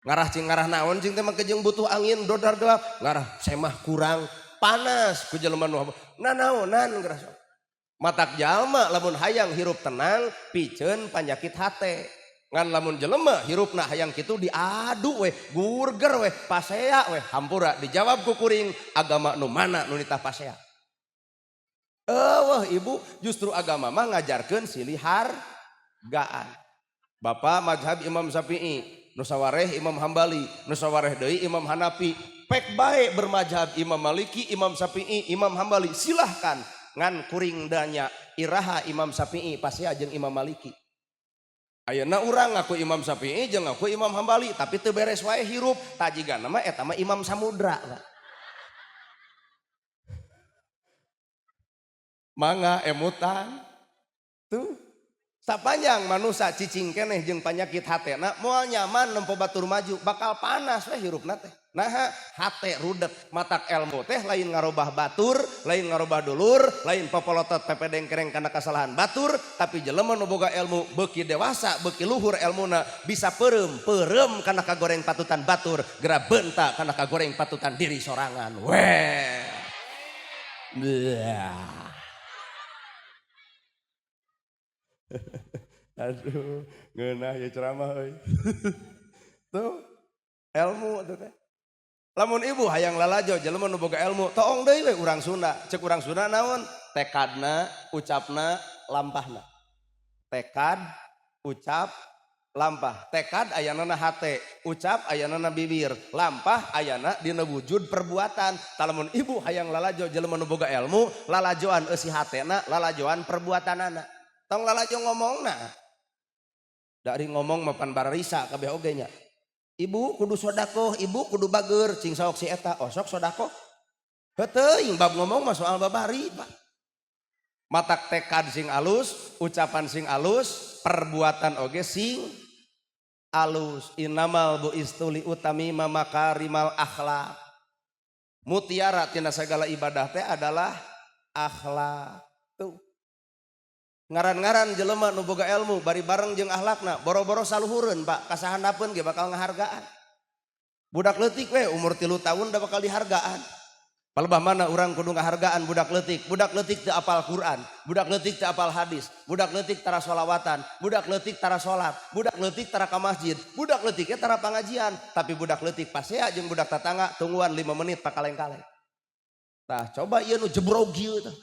Ngarah cing ngarah naon cing teh make jeung butuh angin dodar gelap, ngarah semah kurang panas ku jelema nu nanaonan geura sok. Matak jalma lamun hayang hirup tenang piceun panyakit hate. Ngan lamun jelema hirupna hayang kitu diadu weh, gurger weh, pasea weh, hampura dijawab ku kuring agama nu mana nu nitah pasea. Eueuh ibu, justru agama mah ngajarkeun silih hargaan. Bapak mazhab Imam Syafi'i, nu sawareh Imam Hambali, nu sawareh deui Imam Hanafi. Pek bae bermazhab Imam Maliki, Imam Syafi'i, Imam Hambali, silahkan. Ngan kuring danya iraha Imam Syafi'i pasea jeung Imam Maliki. Ayeuna urang ngaku Imam Syafi'i jeung ngaku Imam Hambali, tapi teu beres wae hirup. Tajigana mah eta mah Imam Samudra. Pak. Mangga emutan. Tuh. Sapanjang manusia cicing keneh jeung panyakit hatena moal nyaman nempo batur maju, bakal panas we hirupna teh. Nah, hate rudet, matak ilmu teh lain ngarobah batur, lain ngarobah dulur, lain popolotot pepedeng kereng kana kesalahan batur, tapi jelema nu boga ilmu beuki dewasa, beuki luhur elmuna, bisa peureum kana kagoreng patutan batur, gera beunta kana kagoreng patutan diri sorangan. Weh. Aduh, ngeunah ya ceramah euy. Tuh, ilmu tuh teh. Lamun ibu hayang lalajo jelema nu boga ilmu, toong deui we urang Sunda. Cek urang Sunda naon? Tekadna, ucapna, lampahna. Tekad, ucap, lampah. Tekad ayanana hate, ucap ayanana bibir, lampah ayana dina wujud perbuatan. Talamun ibu hayang lalajo jelema nu boga ilmu, lalajoan eusi hatena, lalajoan perbuatanana. Tong lalajo ngomongna. Dari ngomong mapan bararisa kabeh oge nya. Ibu kudu sodakoh, ibu kudu bager, cing saok si eta, osok sodakoh. Heuteung bab ngomong mah soal babari, Pak. Matak tekad sing alus, ucapan sing alus, perbuatan oge sing alus. Innamal buistu li utamima makarimal akhlak. Mutiara tina segala ibadah teh adalah akhlak. Tuh. Ngaran-ngaran jelema nu boga ilmu bari bareng jeung akhlakna, boro-boro saluhureun, Pak, kasahandapeun ge bakal ngahargaan. Budak leutik we umur 3 tahun udah bakal dihargaan. Palebah mana urang kudu ngahargaan budak leutik. Budak leutik teu apal Quran, budak leutik teu apal hadis, budak leutik tara sholawatan, budak leutik tara salat, budak leutik tara ka masjid, budak leutik tara pangajian, tapi budak leutik pasea jeung budak tatangga tungguan 5 menit pakaleng-kaleng. Tah coba ieu nu jebrog ieu tah.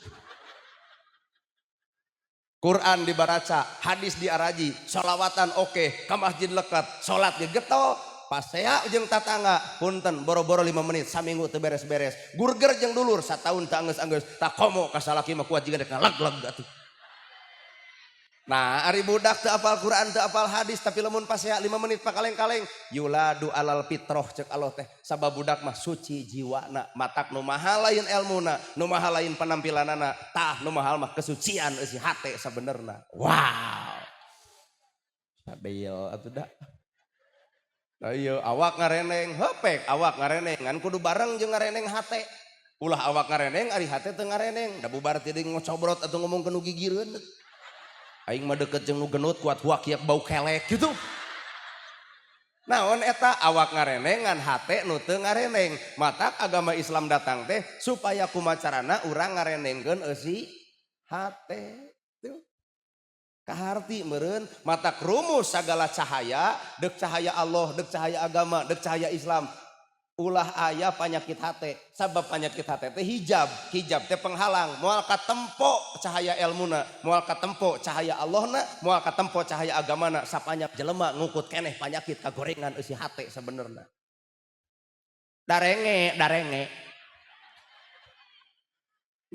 Quran dibaraca, hadis diaraji, sholawatan oke, ka masjid lekat, salat ge getol, pasea jeung tatangga, punten boro-boro 5 menit, saminggu teu beres-beres. Gurger jeung dulur sataun teu anggeus-anggeus, tak komo ka salaki mah kuat jiga dek ngalag-lag atuh. Nah, ari budak teu apal Quran, teu apal hadis, tapi lamun pasea 5 menit pakaleng-kaleng, yuladu alal fitroh cek Allah teh. Sabab budak mah suci jiwana, matak nu mahal lain elmuna, nu mahal lain penampilanana, tah nu mahal mah kesucian eusi hate sabenerna. Wow. Sadil atuh da. Nah iya, awak ngareneng, hepek awak ngareneng, ngan kudu bareng jeung ngareneng hate. Ulah awak ngareneng, ari hate teu ngareneng, da bubar ti deui ngocobrot atuh ngomong ke nu gigireun. Aing mah deket jeung nu genut kuat huak bau kelek gitu. Naon eta awak ngareneng ngan hate nu teu ngareneng. Matak agama Islam datang teh supaya kumacarana urang ngarenengkeun eusi hate. Tuh. Kaharti meureun matak rumus sagala cahaya, deuk cahaya Allah, deuk cahaya agama, deuk cahaya Islam. Ulah aya panyakit hate, sabab panyakit hate teh hijab, hijab teh penghalang, moal katempo cahaya elmuna, moal katempo cahaya Allahna, moal katempo cahaya agamana, sapanjang jelema ngukut keneh panyakit kagorengan eusi hate sabenerna. Darenge, darenge.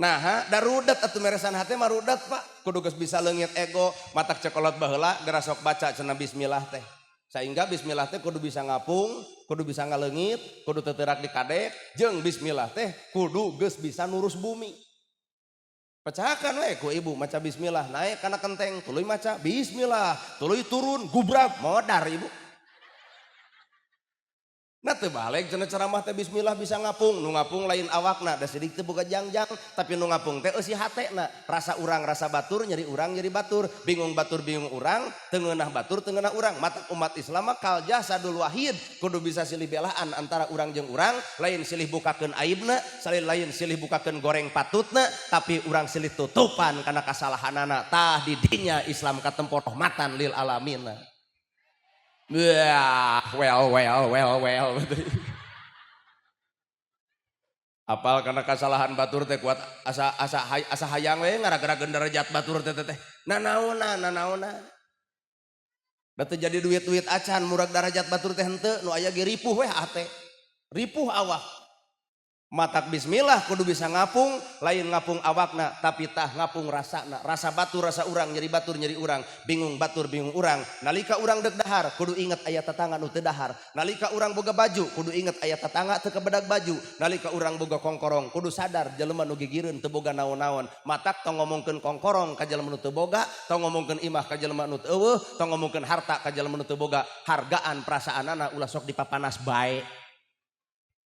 Nah, darudat atuh meresan hate mah rudat, Pak. Kudu geus bisa leungit ego, matak cekolot baheula geura sok baca cenah bismillah teh. Sehingga bismillah teh kudu bisa ngapung, kudu bisa ngaleungit, kudu teu teurak di kadek, jeung bismillah teh kudu geus bisa nurus bumi. Pecahkan we ku ibu maca bismillah, naik kana kenteng, tuluy maca bismillah, tuluy turun, gubrak, modar ibu. Da teu balik cenah ceramah teh bismillah bisa ngapung, nu ngapung lain awakna, da sidik teu boga jangjang, tapi nu ngapung teh eusi hatena. Rasa urang rasa batur, nyeri urang nyeri batur, bingung batur bingung urang, teu ngeunah batur teu ngeunah urang. Matak umat Islam mah kal jasadul wahid, kudu bisa silih belaan antara urang jeung urang, lain silih bukakeun aibna, salih lain silih bukakeun goreng patutna, tapi urang silih tutupan kana kasalahanana. Tah di dinya Islam katempo rahmatan lil alamin. Wah, well, well, well, well. Apal karena kesalahan batur teh kuat asa asa asa hayang we ngarageura derajat batur teh teh. Nanaonan, nanaonan. Da teu jadi duit-duit acan murag darajat batur teh henteu, nu aya ge ripuh we hate. Ripuh awak. Matak bismillah kudu bisa ngapung, lain ngapung awakna tapi tah ngapung rasana. Rasa batur rasa urang, nyeri batur nyeri urang, bingung batur bingung urang. Nalika urang dek dahar kudu inget aya tetangga nu teu dahar. Nalika urang boga baju kudu inget aya tetangga teu kabedag baju. Nalika urang boga kongkorong kudu sadar jelema nu gigireun teu boga naon-naon. Matak tong ngomongkeun kongkorong ka jelema nu teu boga, tong ngomongkeun imah ka jelema nu teu eueuh, tong ngomongkeun harta ka jelema nu teu boga. Hargaan perasaanana ulah sok dipapanas bae.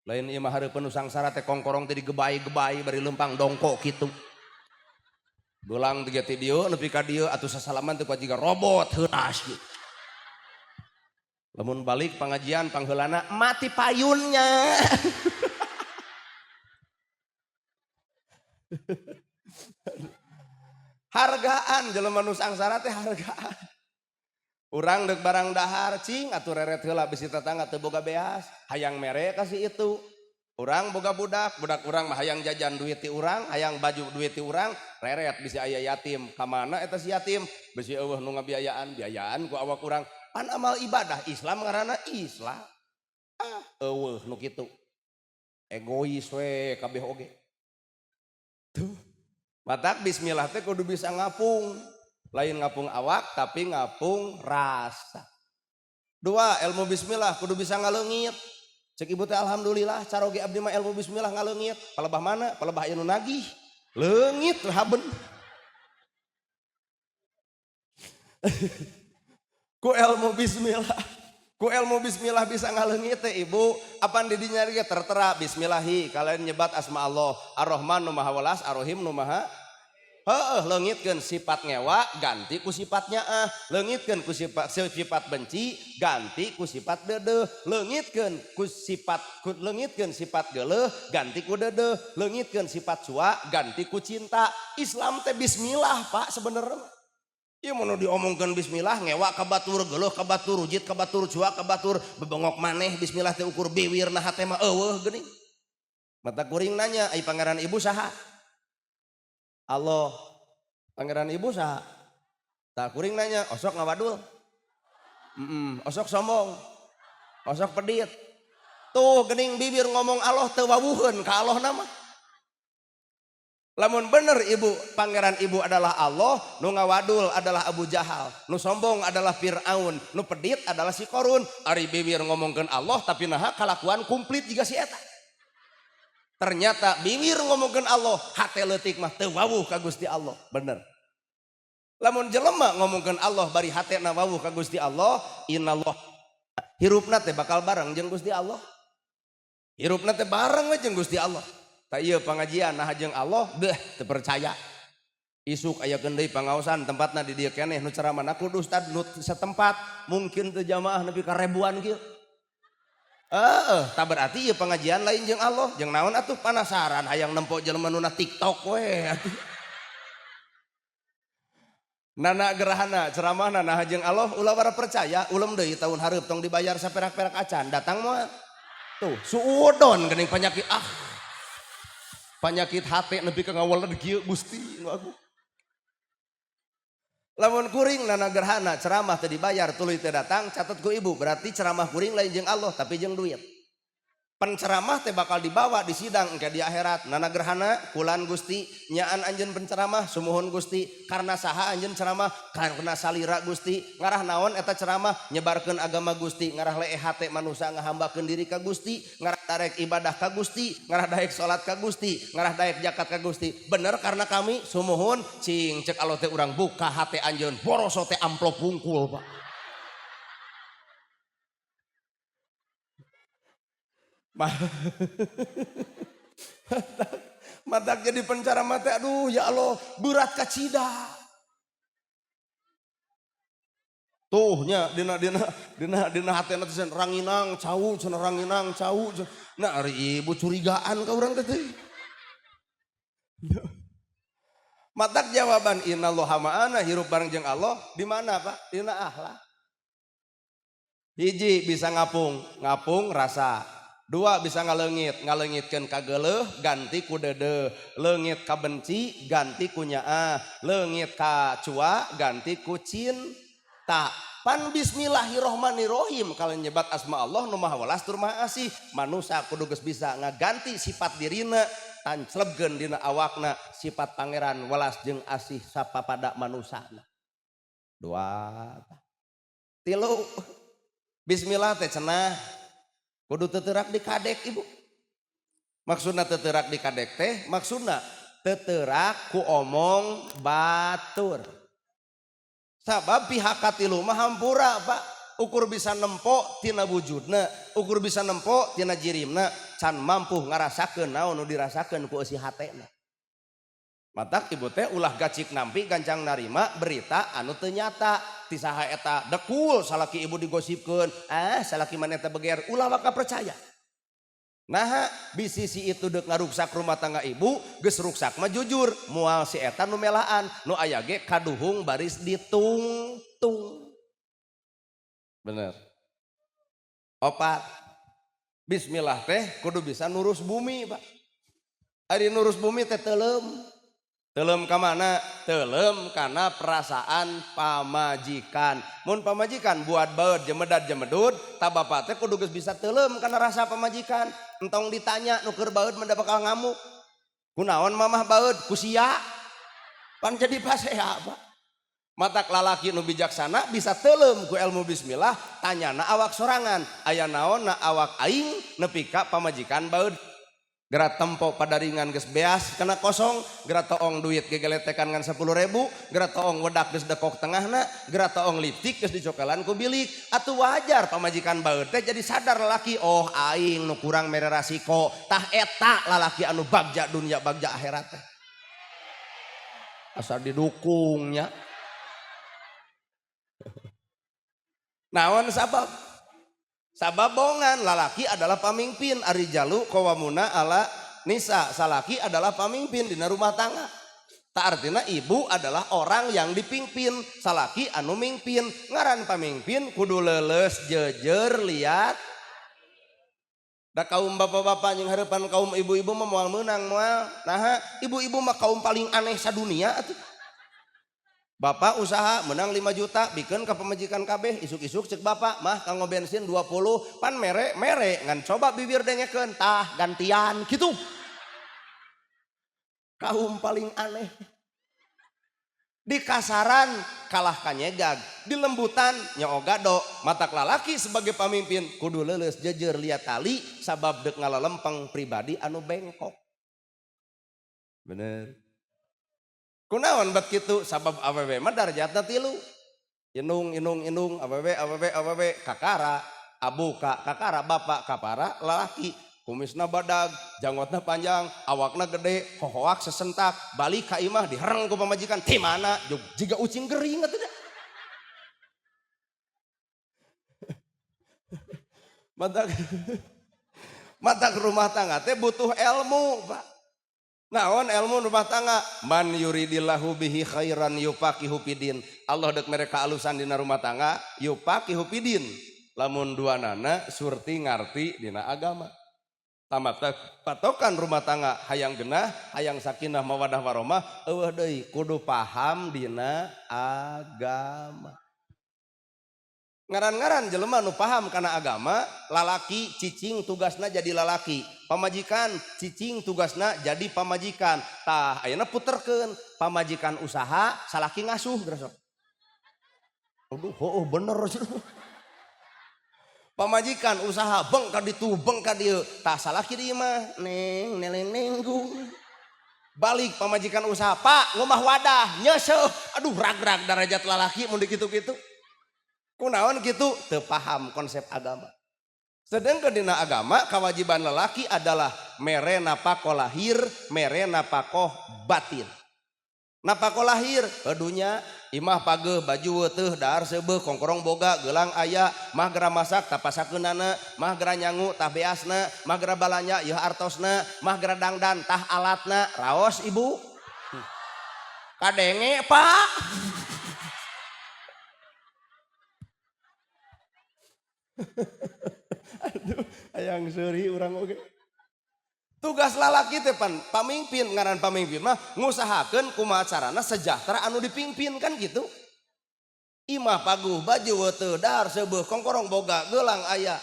Lain ieu mah hareupeun nu sangsara teh kongkorong teh digebai-gebai bari leumpang dongkok kitu. Belang tiga ti dieu nepi ka dieu atuh sasalaman teh kuat jiga robot heuras gitu. Lamun balik pengajian pangheulana mati payunnya. Hargaan jelema nu sangsara teh hargaan. Urang deuk barang dahar cing atuh reret heula bisi tetangga teu boga beas, hayang mere kasih itu. Urang boga budak, budak urang mah hayang jajan duit ti urang, hayang baju duit ti urang, reret bisi aya yatim. Ka mana eta si yatim? Bisi eueuh nu ngabiayaan, biayaan ku awak urang. Pan amal ibadah Islam ngaranna Islam. Ah, eueuh nu kitu. Egois we kabeh oge. Tuh. Matak bismillah teh kudu bisa ngapung. Lain ngapung awak tapi ngapung rasa. Dua, ilmu bismillah kudu bisa ngaleungit. Cek ibu teh alhamdulillah caroge abdi mah ilmu bismillah ngaleungit. Palebah mana? Palebah aya nu nagih. Leungit haben. Ku ilmu bismillah. Ku ilmu bismillah bisa ngaleungit teh ibu. Apan di dinya ge tertera bismillahi kalian nyebat asma Allah. Ar-Rahman nu maha welas, Ar-Rahim nu maha. Heeh, leungitkeun sifat ngewa ganti ku sifatnya ah, leungitkeun ku sifat sifat benci ganti ku sifat deudeuh, leungitkeun ku sifat leungitkeun sifat geuleuh ganti ku deudeuh, leungitkeun sifat cuak ganti ku cinta. Islam teh bismillah Pak sebenarnya. Ieu mun diomongkeun bismillah ngewa ka batur, geuleuh ka batur, rujit ka batur, cuak ka batur, bebengok maneh bismillah teh ukur biwir nah hate mah eueuh geuning. Mata kuring nanya, ai pangeran ibu saha? Allah. Pangeran ibu saha? Tak kuring nanya, osok ngawadul. Osok sombong. Osok pedit. Tuh gening bibir ngomong Allah teu wawuheun ka Allah nama. Lamun bener ibu, pangeran ibu adalah Allah, nu ngawadul adalah Abu Jahal, nu sombong adalah Fir'aun, nu pedit adalah si Korun. Ari bibir ngomongkeun Allah tapi naha kalakuan komplit jiga si eta. Ternyata bibir ngomongkeun Allah, hate leutik mah teu wawuh ka Gusti Allah. Bener. Lamun jelema ngomongkeun Allah bari hatena wawuh ka Gusti Allah, inallah hirupna teh bakal bareng jeung Gusti Allah. Hirupna teh bareng we jeung Gusti Allah. Tah ieu pangajian nah jeung Allah beuh teu percaya. Isuk aya deui pangaosan tempatna di dieu keneh nu ceramahna kudu ustad nu setempat, mungkin teu jamaah nepi ka ribuan kieu. Tak berarti ieu pengajian lain jeung Allah, jeung naon atuh penasaran hayang nempo jelema nu na TikTok we atuh. Nana gerahana ceramahna nah jeung Allah ulah wara percaya, ulem deui tahun hareup tong dibayar saperak-perak acan, datang moal. Tuh, suudon geuning penyakit ah. Penyakit hate nepi ka ngawaled kieu Gusti nu agung. Lamun kuring nana gerhana ceramah teu dibayar tuluy teu datang catat ku ibu berarti ceramah kuring lain jeung Allah tapi jeung duit. Penceramah teh bakal dibawa di sidang engke di akhirat. Nana gerhana kulan Gusti nyaan anjeun penceramah sumuhun Gusti karena saha anjeun ceramah karena salira Gusti ngarah naon eta ceramah nyebarkeun agama Gusti ngarah leeh hate manusia ngahambakeun diri ka Gusti ngarah darek ibadah ka Gusti ngarah daek salat ka Gusti ngarah daek zakat ka Gusti. Bener karena kami sumuhun cing cek Allah teh urang buka hate anjeun boroso teh amplop wungkul Pak. Matak jadi penceramah teh, aduh ya Allah, berat kacida. Tuh nya dina dina dina dina hatena teh ranginang cau cenah, ranginang cau. Nah, ari ibu curigaan ka urang teh. Matak jawaban innallaha ma'ana, hirup bareng jeung Allah di mana, Pak? Dina akhlak. Hiji, bisa ngapung, ngapung rasa. Dua, bisa ngaleungit, ngaleungitkeun kageuleuh ganti ku deudeuh, leungit kabenci ganti ku nyaah, leungit ka cua ganti ku cinta. Pan bismillahirrohmanirrohim, kalau nyebat asma Allah nu maha welas tur maha asih, manusia kudu geus bisa ngaganti sifat dirina, tanclebkeun dina awakna sifat Pangeran welas jeung asih sapapada manusana. Dua. Tilu. Bismillah teh cenah kudu teu teurak dikadek, Ibu. Maksudna teu teurak dikadek teh maksudna teu teurak ku omong batur. Sabab pihak katilu mah hampura, Pak. Ukur bisa nempo tina wujudna, ukur bisa nempo tina jirimna, can mampu ngarasakeun naon nu dirasakeun ku eusi hatena. Matak ibu teh ulah gacik nampi gancang narima berita anu teu nyata. Ti saha eta dekul salaki ibu digosipkeun, ah salaki maneh teh beger, ulah waka percaya. Nah, bisi si itu dek ngaruksak rumah tangga ibu, geus ruksak mah jujur, moal si eta nu melaan, nu aya ge kaduhung baris ditungtung. Bener. Opat. Bismillah teh kudu bisa nurus bumi, Pak. Ari nurus bumi teh teuleum. Teuleum ka mana? Teuleum kana perasaan pamajikan. Mun pamajikan buat baeud jemedad jemedud, tah bapak teh kudu geus bisa teuleum kana rasa pamajikan. Entong ditanya, nu keur baeud mah bakal ngamuk. Kunaon mamah baeud? Ku sia. Pan jadi pasea, Pak. Matak lalaki nu bijaksana bisa teuleum ku ilmu bismillah, tanyana awak sorangan. Aya naon na awak aing nepi ka pamajikan baeud? Geura tempo padaringan geus beas kena kosong, geura toong duit gegeletekan ngan 10.000, geura toong wedak geus dekok tengahna, geura toong liptik geus dicokelan ku bilik. Atuh wajar pamajikan baeud teh jadi sadar lalaki, oh aing nu kurang mere rasiko. Tah eta lalaki anu bagja dunia bagja akhirat teh. Asa didukungnya. Naon sabab? Sabab bongan lalaki adalah pamimpin, arijalu qawwamuna ala nisa, salaki adalah pamimpin dina rumah tangga. Tak artinya ibu adalah orang yang dipimpin, salaki anu mimpin. Ngaran pamimpin kudu leuleus jejer liat. Da kaum bapak-bapak yang harapan kaum ibu-ibu mah moal meunang moal. Nah, ibu-ibu mah kaum paling aneh sadunia atuh. Bapak usaha menang 5 juta, bikin ke pemajikan kabeh, isuk-isuk cek bapak mah kanggo bensin 20, pan mere mere ngan coba bibir dengekeun, tah gantian gitu. Kaum paling aneh. Di kasaran kalah kanyegag, di lembutan nyaogado. Matak lalaki sebagai pamimpin kudu leuleus jejer liat tali, sabab dek ngalalempeng pribadi anu bengkok. Bener. Kunaon bat kitu? Sabab awewe mah darajatna tilu. Indung, indung, indung, awewe, awewe, awewe, kakara, abuka, kakara, bapak, kapara, lalaki. Kumisna badag, janggotna panjang, awakna gede, hohoak sesentak, balik ka imah dihereng ku pamajikan, ti mana? Jiga ucing gering atuh dah. Matak matak rumah tangga teh butuh ilmu, Pak. Naon ilmu rumah tangga? Man yuridillahu bihi khairan yufaqihu fidin. Allah dek mere kaalusan dina rumah tangga, yufaqihu fidin. Lamun dua nana surti ngarti dina agama. Tamat patokan rumah tangga hayang genah, hayang sakinah mawadah warahmah, eueuh deui kudu paham dina agama. Ngaran-ngaran jelema nu paham kana agama, lalaki cicing tugasna jadi lalaki, pamajikan cicing tugasna jadi pamajikan. Tah ayeuna puterkeun, pamajikan usaha, salaki ngasuh geura sok. Aduh, heueuh bener. Pamajikan usaha beng ka ditu, beng ka dieu, tah salaki di imah neng neleng nenggung. Balik pamajikan usaha, Pak, ngomah wadah, nyeuseuh. Aduh, rag-rag darajat lalaki mun dikitu-kitu. Kunaon gitu? Teu paham konsep agama. Sedangkan dina agama kewajiban lelaki adalah mere napakoh lahir, mere napakoh batin. Napakoh lahir dunya imah pageuh, baju weuteuh, dahar seubeuh, kongkorong boga, gelang aya, mah gera masak tah pasakeunana, mah gera nyangu tah beasna, mah gera balanja yeuh artosna, mah gera dangdan tah alatna. Raos ibu. Kadenge Pak. Aduh, hayang seuri urang oge. Tugas lalaki teh pan pamimpin, ngaran pamimpin mah ngusahakeun kumaha carana sejahtera anu dipimpin kan gitu. Imah paguh, baju weuteuh, dahar seubeuh, kongkorong boga, gelang aya.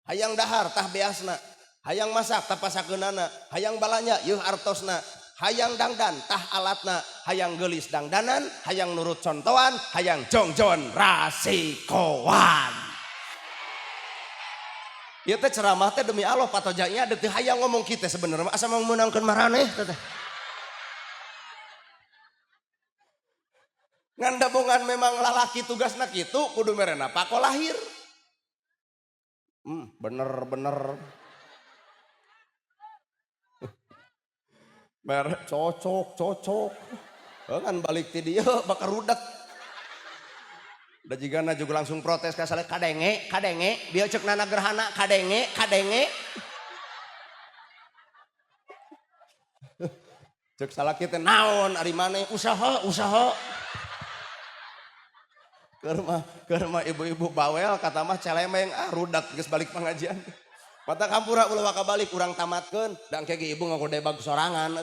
Hayang dahar tah beasna, hayang masak tah pasakeunana, hayang balanja yeuh artosna, hayang dangdan tah alatna, hayang geulis dangdanan, hayang nurut contohan, hayang jongjon rasikoan. Ieu teh ceramah teh demi Allah patojanya ada teu hayang ngomong kita sebenarnya asa mau meunangkeun maraneh teh. Ngan dabongan memang lalaki tugasna kitu kudu mere napako lahir. Bener-bener. Mere cocok cocok. Ngan balik ti dieu bakal rudet. Da jigana juga langsung protes ka saleh kadenge kadenge bieu ceuk nana gerhana kadenge kadenge. Ceuk salaki teh naon ari maneh usaha usaha. Keur mah ibu-ibu bawel kata mah celemeng ah rudak geus balik pengajian. Mata kampura ulah waka balik urang tamatkeun da engke ge ibu ngagodebag sorangan.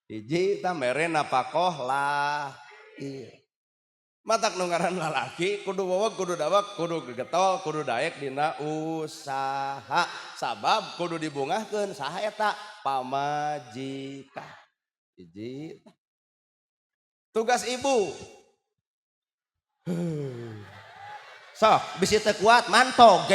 Hiji tah mere napakoh lah. Iya. Matak nu ngaran lalaki kudu wowog kudu dawak kudu gegetol kudu daek dina usaha sabab kudu dibungahkeun saha eta pamajikan. Hiji tugas ibu. Sok bisi teu kuat mantog.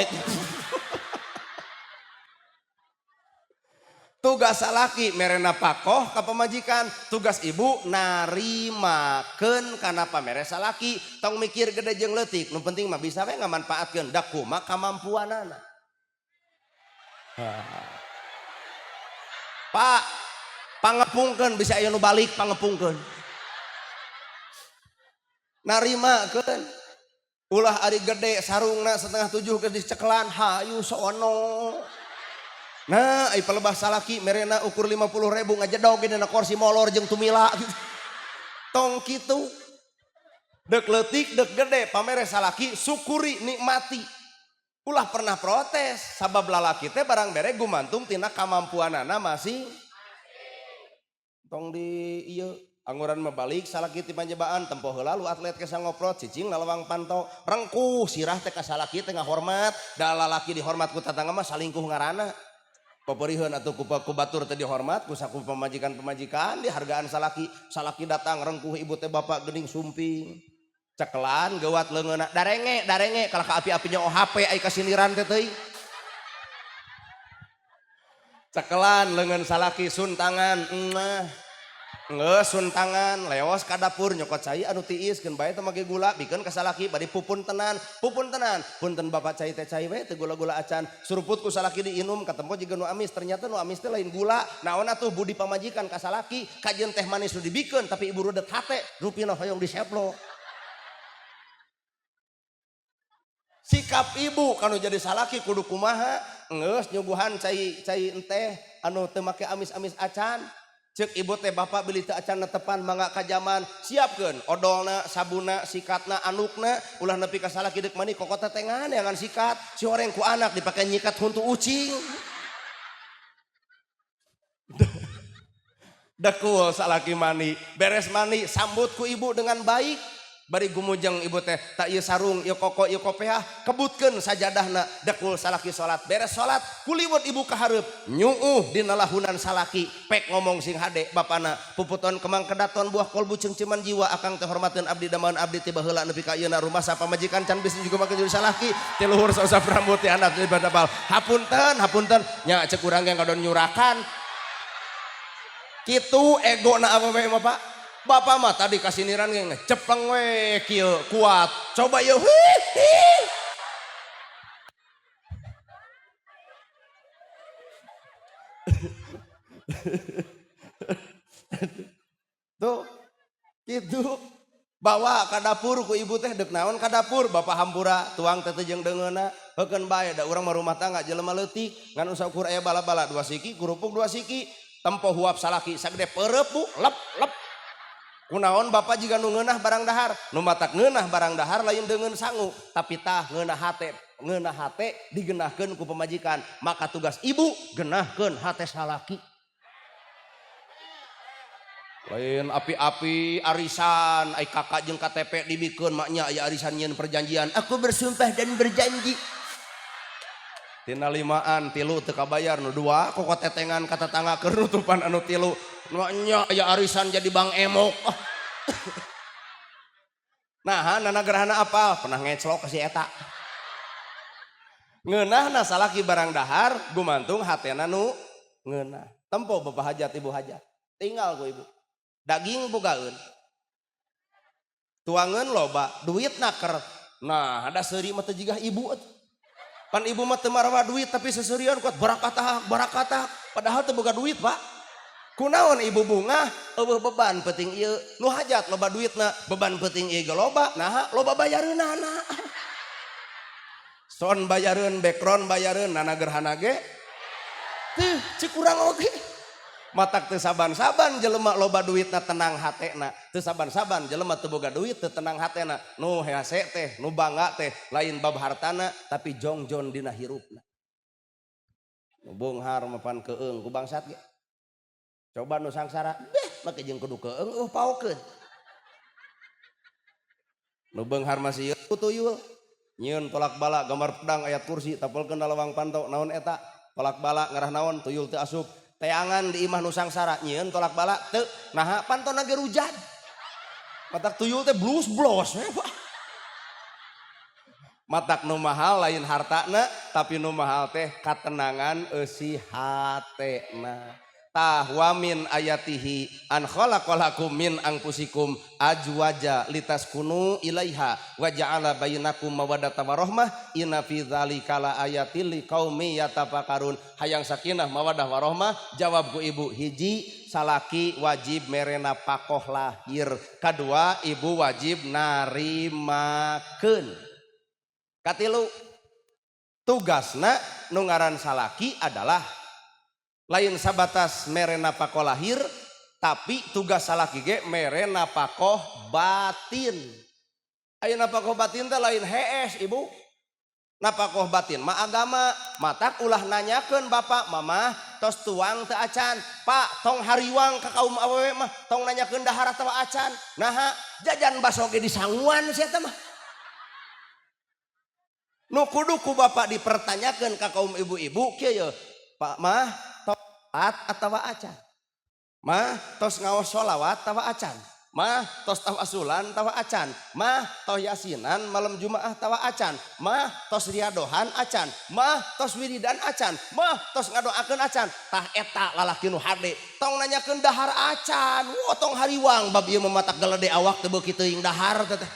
Tugas salaki mere napakoh ka pamajikan, tugas ibu narimakeun kana pamere salaki. Tong mikir gede jeung leutik, nu penting mah bisa we ngamanfaatkeun da kumaha kamampuanana. Pak, pangepungkeun bisa aya nu balik pangepungkeun. Narimakeun ulah ari gede sarungna 6:30 geus dicekelan hayu sono. Nah, ai palebah salaki merena ukur 50.000 ngajedog dina kursi molor jeung tumila gitu. Tong kitu. Dek leutik dek gede pamere salaki syukuri nikmati. Ulah pernah protes sabab lalaki teh barang bere gumantung tina kamampuanana masing. Tong di ieu angguran mah balik salaki ti panjebaan tempo heula lu atlet ke sangoprot cicing nalewang panto rengkuh sirah teh ka salaki teh ngahormat da lalaki dihormat ku tatangga mah salingkuh ngaranna. Peperiheun atuh ku batur teh dihormat ku saku pamajikan-pamajikan dihargaan salaki. Salaki datang rengkuh ibu teh bapak geuning sumping. Cekelan geuwat leungeunna darenge darenge kalah ka api-apinya OHP ai kasindiran teh teuing. Cekelan leungeun salaki suntangan mah. Geus suntangan leos ka dapur nyokot cai anu tiis keun bae teh make gula bikeun ka salaki bari pupun tenan punten bapak cai teh cai we teu gula-gula acan suruput ku salaki diinum katempo jiga nu amis ternyata nu amis teh lain gula naon atuh budi pamajikan ka salaki kajeun teh manis nu dibikeun tapi ibu rudet hate rupina hoyong diseplok. Sikap ibu kanu jadi salaki kudu kumaha geus nyuguhan cai cai enteh anu teu make amis-amis acan. Cek ibu teh bapak beli teu acan netepan mangga ka jaman siapkeun odolna sabuna sikatna anukna ulah nepi ka salaki deuk mandi kokota teh ngan sikat si horeng ku anak dipake nyikat huntu ucing. Dekul salaki mandi beres mandi sambut ku ibu dengan baik bari gumujeng ibu teh tak ieu sarung ieu koko ieu kopeah kebutkeun sajadahna dekul salaki salat beres salat kuliwet ibu ka hareup nyuuh dina lahunan salaki pek ngomong sing hade bapana puputon kemang kedaton buah kolbu ceungceuman jiwa akang teh hormateun abdi damaun abdi ti baheula nepi ka ayeuna rumah sapa majikan can bisa juga make jadi salaki ti luhur sausap rambut ti handap ti badabal hapunten hapunten nya ceuk urang ge ngadon nyurakan kitu egona awewe mah Pak. Bapak mah tadi kasiniran ge ngecepleng we kieu kuat. Coba yeuh hi hi. Tuh, gitu. Bawa ka dapur ku ibu teh dek naon ka dapur, bapak hampura tuang teh jeung deungeunna, heukeun bae da urang mah rumah tangga jelema leutik, ngan usah ukur aya bala-bala dua siki, kerupuk dua siki, tempo huap salaki sagede peureup bu, lep lep. Kunaon bapak jiga nu ngeunah barang dahar, nu matak ngeunah barang dahar lain deungeun sangu, tapi tah ngeunah hate, ngeunah hate digenahkeun ku pamajikan, maka tugas ibu genahkeun hate salaki. Lain api-api arisan, ai kakak jeung KTP dibikeun maknya aya arisan nyieun perjanjian. Aku bersumpah dan berjanji. Tina limaan tilu teu kabayar nu dua kok tetengan ka tetangga keur nutupan anu tilu. Maknya aya arisan jadi Bang Emok. Nah, nana gerhana apal pernah ngeclok ke si eta. Ngeunahna salaki barang dahar gumantung hatena nu ngeunah. Tempo bapak hajat ibu hajat. Tinggal ku ibu. Daging bogaeun. Tuangeun loba, duit naker. Nah, ada seuri mah teu jigah ibu atuh. Pan ibu mah teu marawa duit tapi seserian kuat barakatah barakatah padahal teu boga duit, Pak. Kunaon ibu bunga eueuh beban penting ieu nu hajat loba duitna beban penting ieu ge loba naha loba bayareunana. Son bayareun background bayareun nana gerhana ge teu ceuk urang oge. Matak teu saban-saban jelema loba duitna tenang hatena, teu saban-saban jelema teu boga duit teu tenang hatena. Nu hese teh, nu bangga teh lain bab hartana tapi jongjon dina hirupna. Nu beunghar mah pan keung ku bangsat ge. Coba nu sangsara, beh make jeung kudu keung eueuh paokeun. Nu beunghar mah sieun ku tuyul. Nyieun tolak bala gambar pedang ayat kursi tapelkeun lawang panto naon eta? Tolak bala ngarah naon tuyul teu asup. Teangan di imah nu sangsara nyieun tolak bala teu naha pantona ge rujad. Matak tuyul teh blus blos we Pak. Matak nu mahal lain hartana tapi nu mahal teh katenangan eusi hatena. Tah wa min ayatihi an khalaqalakum min anfusikum azwaja litaskunu ilaiha wa ja'ala bainakum mawaddatan warahmah inna fi dzalika laayatil liqaumi yatafakkarun. Hayang sakinah mawaddah warahmah jawab ku ibu hiji salaki wajib mere napakoh lahir, kadua ibu wajib narimakeun, katilu tugasna nu ngaran salaki adalah lain sabatas mere napakoh lahir tapi tugas salaki ge mere napakoh batin. Aya napakoh batin teh lain hees ibu. Napakoh batin mah agama, matak ulah nanyakeun bapak mama tos tuang teu acan. Pak tong hariwang ka kaum awewe mah tong nanyakeun dahar atawa acan. Naha jajan baso ge disanguan sia teh mah. Nu kudu ku bapak dipertanyakeun ka kaum ibu-ibu kieu ye. Pak mah tos atawa acan. Mah tos ngaos sholawat tawa acan. Mah tos tawasulan tawa acan. Mah tos yasinan malam Jumaah tawa acan. Mah tos riadohan acan. Mah tos wiridan acan. Mah tos ngadoakeun acan. Tah eta lalaki nu hade. Tong nanyakeun dahar acan. Wah tong hariwang bab ieu mah matak gelede awak teu beuki teuing dahar teh.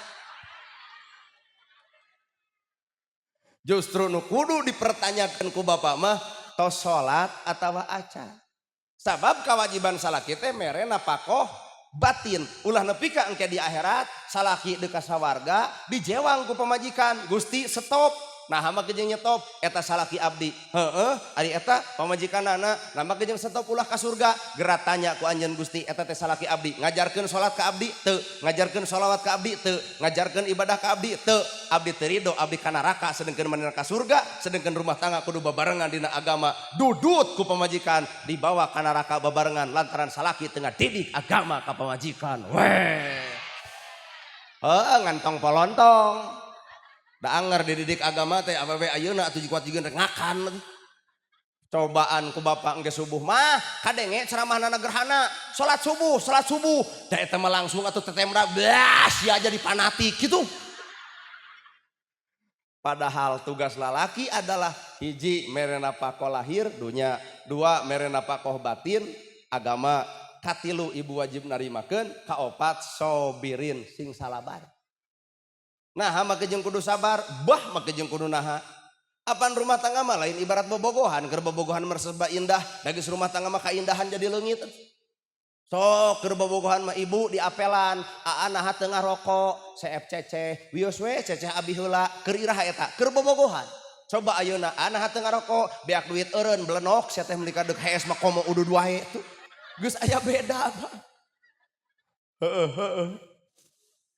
Justru nu kudu dipertanyakan ku bapak mah tos salat atawa acan. Sabab kewajiban salaki teh mere napakoh batin. Ulah nepi ka engke di akhirat salaki deuk ka sawarga dijewang ku pamajikan. Gusti stop. Nah make jeung nyetop eta salaki abdi. Heeh, ari eta pamajikanana nah make jeung stop ulah ka surga. Geura tanya ku anjeun Gusti eta teh salaki abdi. Ngajarkeun salat ka abdi teu, ngajarkeun sholawat ka abdi teu, ngajarkeun ibadah ka abdi teu. Abdi teu ridho abdi ka neraka sedengkeun manehna ka surga, sedengkeun rumah tangga kudu babarengan dina agama. Dudut ku pamajikan dibawa ka neraka babarengan lantaran salaki teu ngadidik agama ka pamajikan. Weh. Heeh ngantong polontong. Da anger dididik agama teh awewe ayeuna atuh kuat jeung rek ngakan. Cobaan ku bapak engke subuh mah kadenge ceramahna gerhana, salat subuh, salat subuh. Da eta mah langsung atuh tetemra blas sia jadi fanatik gitu. Padahal tugas lalaki adalah hiji mere napakoh lahir dunya, dua mere napakoh batin agama, katilu ibu wajib narimakeun, kaopat sobirin sing salabar. Nah, make jeung kudu sabar, bah make jeung kudu naha. Apan rumah tangga mah lain ibarat bobogohan, keur bobogohan merasa indah, da geus rumah tangga mah kaindahan jadi leungit. Sok keur bobogohan mah ibu diapelan, aa naha teu ngarokok, seep ceceh, wios we ceceh abi heula, keur iraha eta, keur bobogohan. Coba ayeuna aa naha teu ngarokok, beak duit eureun belenok sia teh meuli kadek hees mah komo udud wae tuh. Geus aya beda, Pak. Heeh heeh.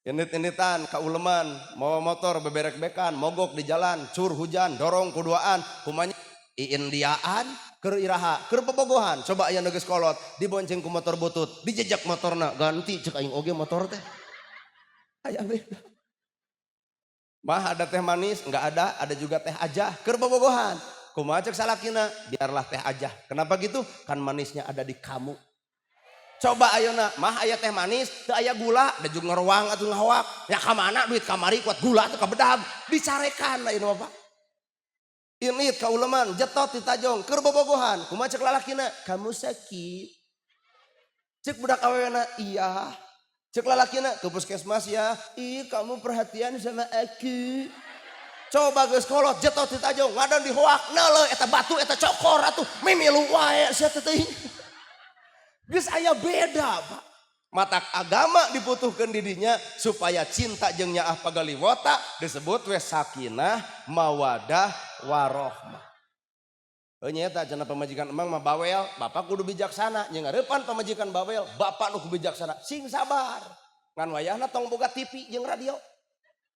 Indit-inditan kauleman, mawa motor beberek-bekan, mogok di jalan, cur hujan, dorong kuduaan, kumanya iindiaan, keur iraha, keur bobogohan. Coba aya geus kolot, dibonceng ku motor butut, dijejak motorna, ganti cek aing oge motor teh. Aya beda. Mah ada teh manis, enggak ada, ada juga teh aja, keur bobogohan. Kumaha cek salakina, biarlah teh aja. Kenapa gitu? Kan manisnya ada di kamu. Coba ayeuna, mah aya teh manis, teu aya gula, da jeung ngeruang atuh ngahawak. Ya ka mana duit kamari kuat gula teu kabedag, dicarekan ayeuna mah, Pak. Indit kauleman, jetot ditajong, keur bobogohan. Kumaha cek lalakina? Kamu sakit. Cek budak awewena, iya. Cek lalakina, ke puskesmas ya. Ih, kamu perhatian sama aku. Coba geus kolot, jetot ditajong, ngadon dihoak, neuleuh eta batu eta cokor atuh, mimilu wae sia teh teuing. Geus aya beda, Pak. Matak agama dibutuhkan didinya supaya cinta jeung nyaah pagaliwota disebut we sakinah, mawadah, warohmah. Heuh nya eta cenah pamajikan emang mah bawel, bapak kudu bijaksana, jeung ngarepan pamajikan bawel, bapak nu bijaksana, sing sabar. Ngan wayahna tong boga TV jeung radio.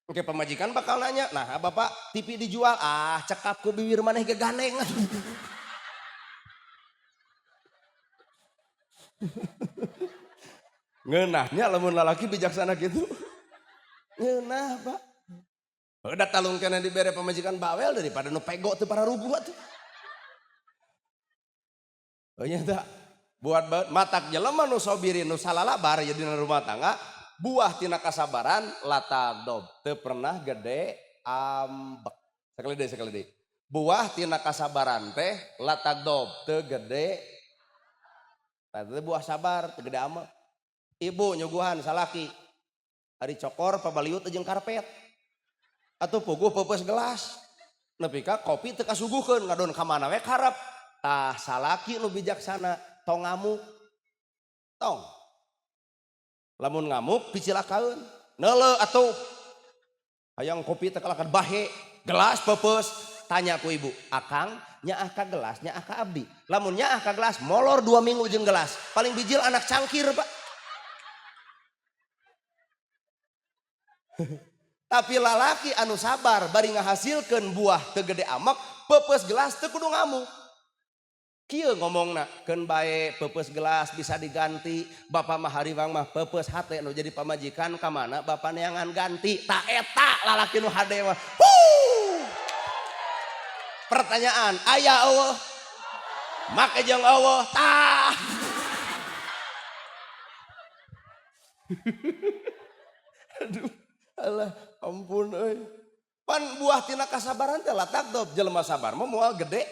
Oke pamajikan bakal nanya, nah bapak TV dijual, ah cekap ku bibir maneh ge gandeng. Ngeunahnya lamun lalaki bijaksana gitu. Ngeunah, Pak. Udah talung kena dibere pamajikan bawel daripada nu pego teu pararuguh atuh. Oh nya tah. Buat matak jelema nu sobirin nu salalabar ya dina rumah tangga, buah tina kasabaran latagdob teu pernah gede ambek. Sekali deui, sekali deui. Buah tina kasabaran teh latagdob teu gede. Tah teh buah sabar teu gede ambek. Ibu nyuguhan salaki. Ari cokor pabaliut jeung karpet. Atuh puguh peupeus gelas. Nepi ka kopi teu kasuguhkeun ngadon ka mana we karep. Tah salaki nu bijaksana tong ngamuk. Tong. Lamun ngamuk picilakaeun. Neuleuh atuh. Hayang kopi teh kalakan bahe, gelas peupeus. Tanya ku ibu, akang nyaah ka gelas, nyaah ka abdi. Lamun nyaah ka gelas molor 2 minggu jeung gelas. Paling bijil anak cangkir, Pak. Tapi lalaki anu sabar bari ngahasilkeun buah teu gede amek, peupeus gelas teu kudu ngamuk. Kieu ngomongna, keun bae peupeus gelas bisa diganti, bapak mah hariwang mah peupeus hate nu jadi pamajikan ka mana bapak neangan ganti. Ta eta lalaki nu hade mah. Huh. Pertanyaan, aya eueuh? Make jeung eueuh tah. Aduh, alah ampun euy. Pan buah tina kasabaran teh latagdob, jelema sabar mah moal gede.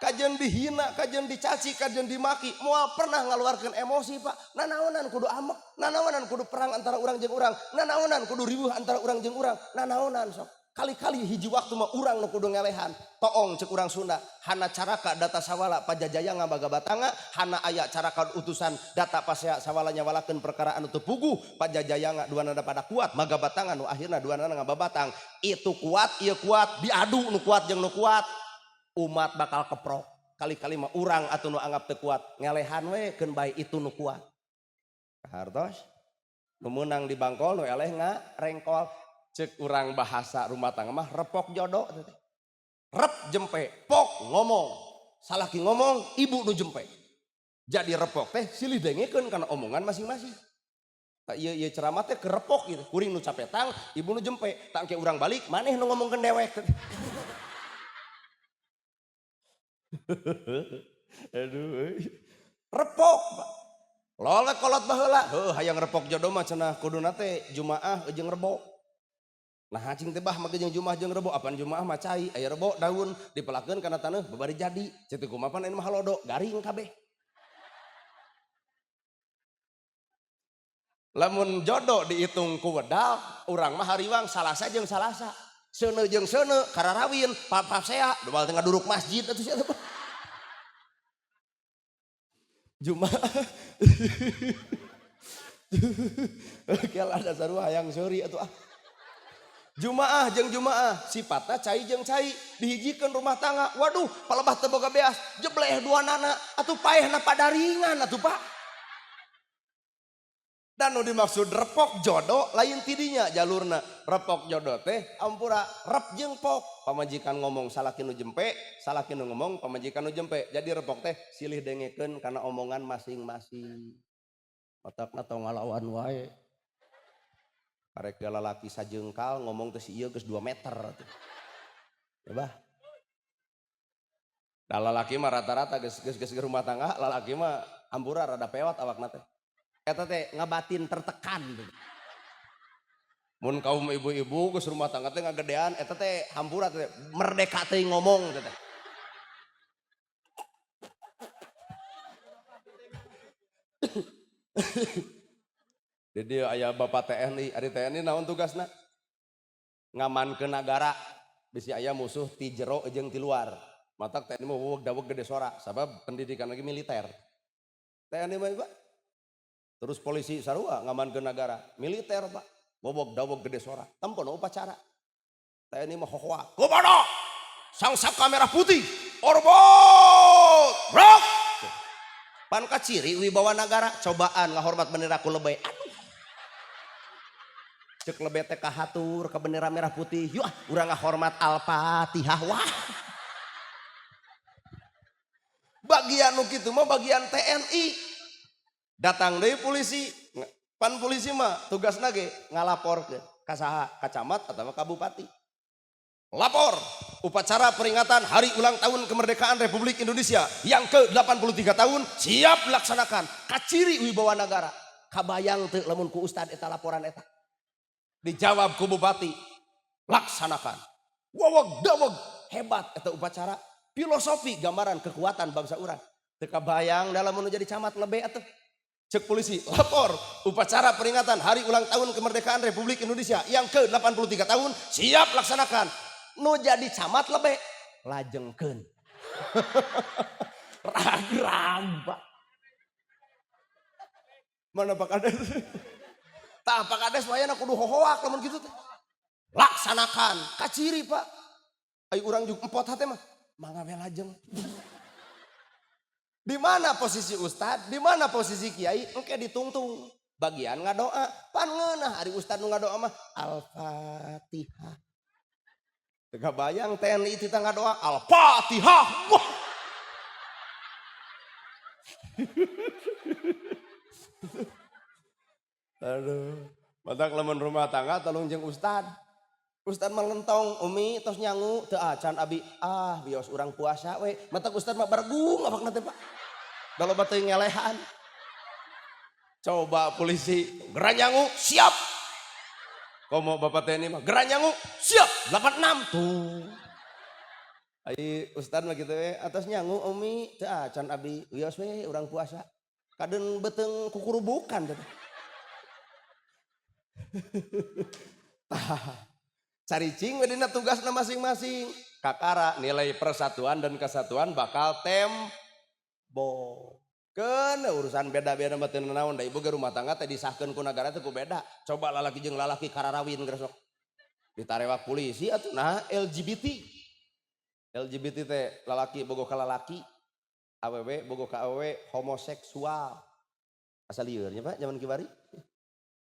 Kajen dihina, kajen dicaci, kajen dimaki, moal pernah ngaluarkeun emosi, Pak. Nanaonan kudu amek, nanaonan kudu perang antara urang jeung urang, nanaonan kudu riweuh antara urang jeung urang, nanaonan sok. Kali-kali hiji waktu mah urang nu kudu ngelehan. Toong cek urang Sunda, hana caraka data sawala pajajaya ngabaga batanga, hana aya caraka utusan data pasea sawala nyawalakeun perkara anu teu puguh pajajaya duanana pada kuat maga batanga nu akhirna duanana ngababatang. Itu kuat, ieu kuat, diadu nu kuat jeung nu kuat. Umat bakal keprok. Kali-kali mah urang atuh nu anggap teu kuat, ngelehan we keun bae itu nu kuat. Hartos nu meunang di bangkol nu eleh ngarengkol. Cek urang bahasa rumah tangga mah repok jodoh. Rep jempe, pok ngomong. Salaki ngomong, ibu nu jempe. Jadi repok teh silih dengekeun kana omongan masing-masing. Tak ieu ieu ceramah teh kerepok gitu. Kuring nu capetang, ibu nu jempe. Tak engke urang balik, maneh nu ngomongkeun dewek. Aduh. Repok, Pak. Lolek kolot baheula. Heuh hayang repok jodoh mah cenah kuduna teh Jumaah jeung Rebo. Nah cing teh bah make jeung Jumaah jeung Rebo, apaan Jumaah mah cai, aya Rebo daun dipelakeun kana taneuh babari jadi. Ceu teh kumaha pan mah halodo, garing kabeh. Lamun jodoh dihitung ku wedal, urang mah hariwang Salasa jeung Salasa. Seuneu jeung seuneu kararawin, papasea, moal teh ngaduruk masjid atuh sia teh. Jumaah. Kela dasar hayang seuri atuh ah. Jumaah jeung Jumaah sifatna cai jeung cai dihijikeun rumah tangga. Waduh, palebah teu boga beas, jebleh dua nana atuh paehna padaringan atuh Pak. Dan nu dimaksud repok jodoh lain tidinya jalurna. Repok jodoh teh ampura rep jeung pok. Pamajikan ngomong salaki nu jempe, salaki nu ngomong pamajikan nu jempe. Jadi repok teh silih dengekeun kana omongan masing-masing. Matakna tong ngalawan wae. Karek lalaki sajengkal ngomong teh si ieu geus 2 meter atuh. Ya bah. Da lalaki mah rata-rata geus geus geus rumah tangga, lalaki mah ampura rada pewat awakna teh. Eta teh ngabatin tertekan tuh. Mun kaum ibu-ibu geus rumah tangga teh ngagedean eta teh hampura teh merdeka teh ngomong teh. Jadi aya bapak TNI, ari TNI naon tugasna? Ngamankeun nagara, bisi aya musuh ti jero jeung ti luar. Matak TNI mah weweg daweg gede sora, sabab pendidikan lagi militer. TNI mah Pak. Terus polisi sarua ngamankeun nagara, militer Pak. Weweg daweg gede sora, tempono upacara. TNI mah hohoa, "Kumono? Sang saka merah putih, orbot, rok." Pan kaciri wibawa nagara, cobaan ngahormat bendera ku lebay. Aduh. Cek lebay teh kahatur ka bendera merah putih. Yuk ah, urang ngahormat Al-Fatihah. Wah. Bagian nu kitu mah bagian TNI. Datang deui polisi. Pan polisi mah tugasna ge ngalaporkeun ka saha? Ka camat atawa ka bupati. Lapor upacara peringatan hari ulang tahun kemerdekaan Republik Indonesia yang ke-83 tahun siap dilaksanakan. Kaciri wibawa nagara. Kabayang teu lamun ku ustad eta laporan eta. Dijawab ku bupati, laksanakan. Waweg daweg hebat eta upacara. Filosofi gambaran kekuatan bangsa urang. Teu kabayang dalam mun jadi camat lebe atuh. Cek polisi, lapor upacara peringatan hari ulang tahun kemerdekaan Republik Indonesia yang ke-83 tahun siap laksanakan. Nu jadi camat lebe lajengkeun. Ragrag Pak. Mana Pak Kades? Tah Pak Kades wayana kudu hohoak lamun kitu teh. Laksanakan, kaciri Pak. Ayo urang juga empot hate mah. Mangga we lajeng. Di mana posisi ustad, di mana posisi kiai, engke ditungtung. Bagian ngadoa, pan ngeunah ari ustad nu ngadoa mah Al-Fatihah. Teu kabayang TNI tita ngadoa Al-Fatihah. Wah. Aduh, matak lamun rumah tangga tolong jeung ustad. Ustad mah lentong, umi tos nyangu teu acan abi. Ah, bios urang puasa we. Matak ustad mah bargung awakna teh Pak. Da loba teuing ngelehan. Coba polisi, geranyangu siap. Komo bapak TNI mah geranyangu siap 86 tuh. Ai ustad mah kitu we, atas nyangu umi teu acan abi, wios we urang puasa. Kadeun beuteung kukurubukan teh. Tah, caricing we dina tugasna masing-masing. Kakara nilai persatuan dan kesatuan bakal tembo. Keun urusan beda-beda mah teu nanaon da ibu ge rumah tangga teh disahkeun ku nagara teh ku beda. Coba lalaki jeung lalaki kararawin geus sok. Ditarewak polisi atuh nah LGBT. LGBT teh lalaki bogoh ka lalaki, awewe bogoh ka awewe, homoseksual. Asa lieur nya Pak zaman kiwari.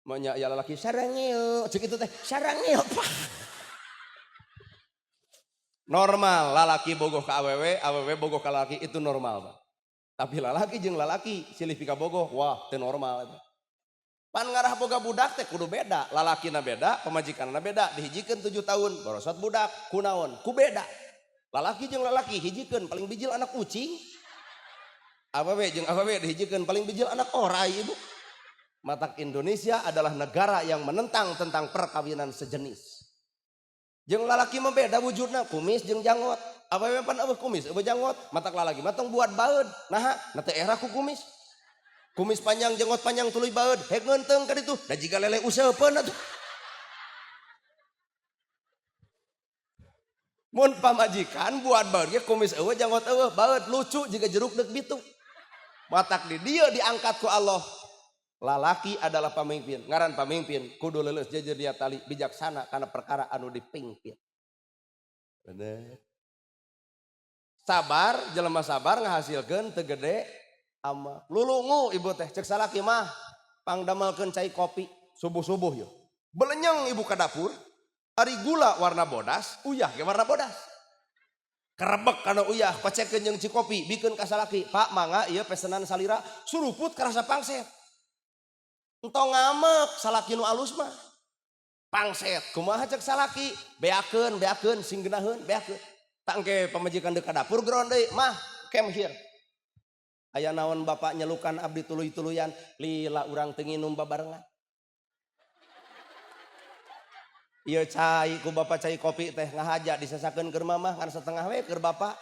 Manya ya lalaki sarangeo, cek itu teh sarangeo Pak. Normal lalaki bogoh ka awewe, awewe bogoh ka lalaki itu normal Pak. Tapi lalaki jeung lalaki silih pika bogoh, wah teu normal eta. Pan ngarah boga budak teh kudu beda, lalakina beda, pamajikanna beda, dihijikeun 7 tahun, borosot budak, kunaon? Ku beda. Lalaki jeung lalaki hijikeun paling bijil anak kucing. Awewe jeung awewe dihijikeun paling bijil anak orai ibu. Matak Indonesia adalah negara yang menentang tentang perkawinan sejenis. Jeung lalaki mah beda wujudna, kumis jeung janggot. Awewe pan eueuh kumis, eueuh janggot. Matak lalaki mah tong buat baeud. Naha, na teu era ku kumis. Kumis panjang, jenggot panjang tuluy baeud. Hek ngeunteung ka ditu, da jiga lele useupeun atuh. Mun pamajikan buat baeud ge kumis eueuh janggot eueuh, baeud lucu jiga jeruk deuk bitu. Matak di dieu diangkat ku Allah. Lalaki adalah pamimpin, ngaran pamimpin kudu leuleus jejer dia tali bijaksana kana perkara anu dipingpin. Bener. Sabar, jelema sabar ngahasilkeun teu gede ama. Lulungu ibu teh cek salaki mah pangdamelkeun cai kopi subuh-subuh yeuh. Belenyeng ibu ka dapur, ari gula warna bodas, uyah ge warna bodas. Kerebek kana uyah, kocekeun jeung cikopi, bikeun ka salaki. Pak mangga ieu pesenan salira, suruput karasa pangset. Entong ngamek salaki nu alus mah. Pangset, kumaha cek salaki? Beakeun, beakeun sing geunaheun, beakeun. Tangke pamajikan deuk ka dapur geron deui, mah come here. Aya naon bapak nyelukan abdi tuluy-tuluyan, lila urang teu nginum babarengan. Ieu cai ku bapak cai kopi teh ngahaja disesakeun keur mamah ngan setengah we keur bapak.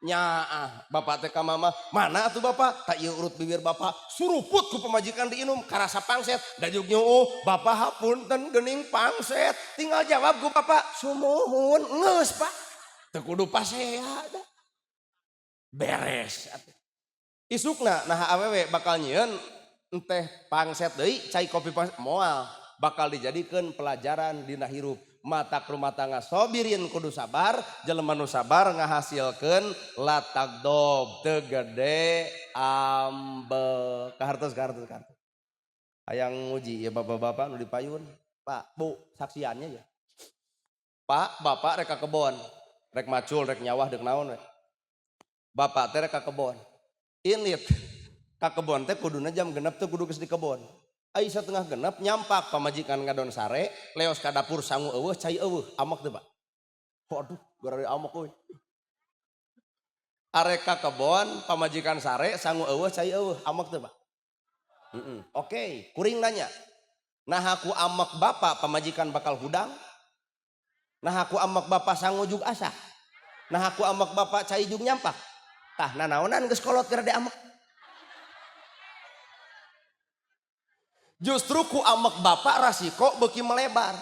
Nyaah, bapak teh ka mamah, mana atuh bapak? Tak ieu urut bibir bapak, suruput ku pamajikan diinum karasa pangset, dajuk nyuuh, bapak hapunten geuning pangset. Tinggal jawab ku bapak, sumuhun geus Pak. Teu kudu pasea dah. Beres atuh. Isukna nah awewe bakal nyieun enteh pangset deui cai kopi pangset moal bakal dijadikeun pelajaran dina hirup. Matak rumah tangga sobirin kudu sabar, jelema nu sabar ngahasilkeun latagdob teu gede ambek. Kahartos kahartos kahartos. Hayang nguji ya bapak-bapak nu dipayun. Pak, Bu, saksiannya ya. Pak, bapak rek ka kebon, rek macul, rek nyawah deuk naon we. Bapak teh rek ka kebon. Init ka kebon teh kuduna jam 6 teh kudu geus di kebon. Ai setengah genep nyampak pamajikan ngadon sare, leos ka dapur sangu eueuh cai eueuh, amek teu Pak? Waduh, gara amek euy. Arek ka kebon pamajikan sare sangu eueuh cai eueuh, amek teu Pak? Oke, kuring nanya. Nah aku amek bapak pamajikan bakal hudang? Nah aku amek bapak sangu jug asa? Nah aku amek bapak cai jug nyampak? Tah nanaonan geus kolot gara amek. Justru ku amek bapak rasiko beuki melebar.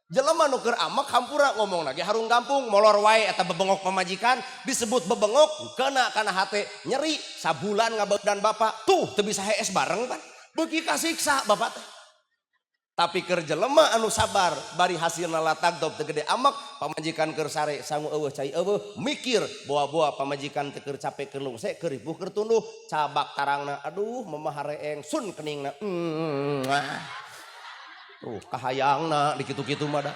Jelema nu keur amek hampura ngomong lagi harung kampung molor wae eta bebengok pamajikan disebut bebengok kena kana hate nyeri sabulan ngabedan bapak tuh teu bisa hees bareng pan beuki kasiksa bapak teh. Tapi keur jelema anu sabar bari hasilna latagdob teu gede amek pamajikan keur sare sangu eueuh cai eueuh mikir boa-boa pamajikan teu keur capek keur lungse keur ripuh keur tunduh cabak tarangna aduh mama hareeng sun keningna tuh kahayangna dikitu-kitu mah da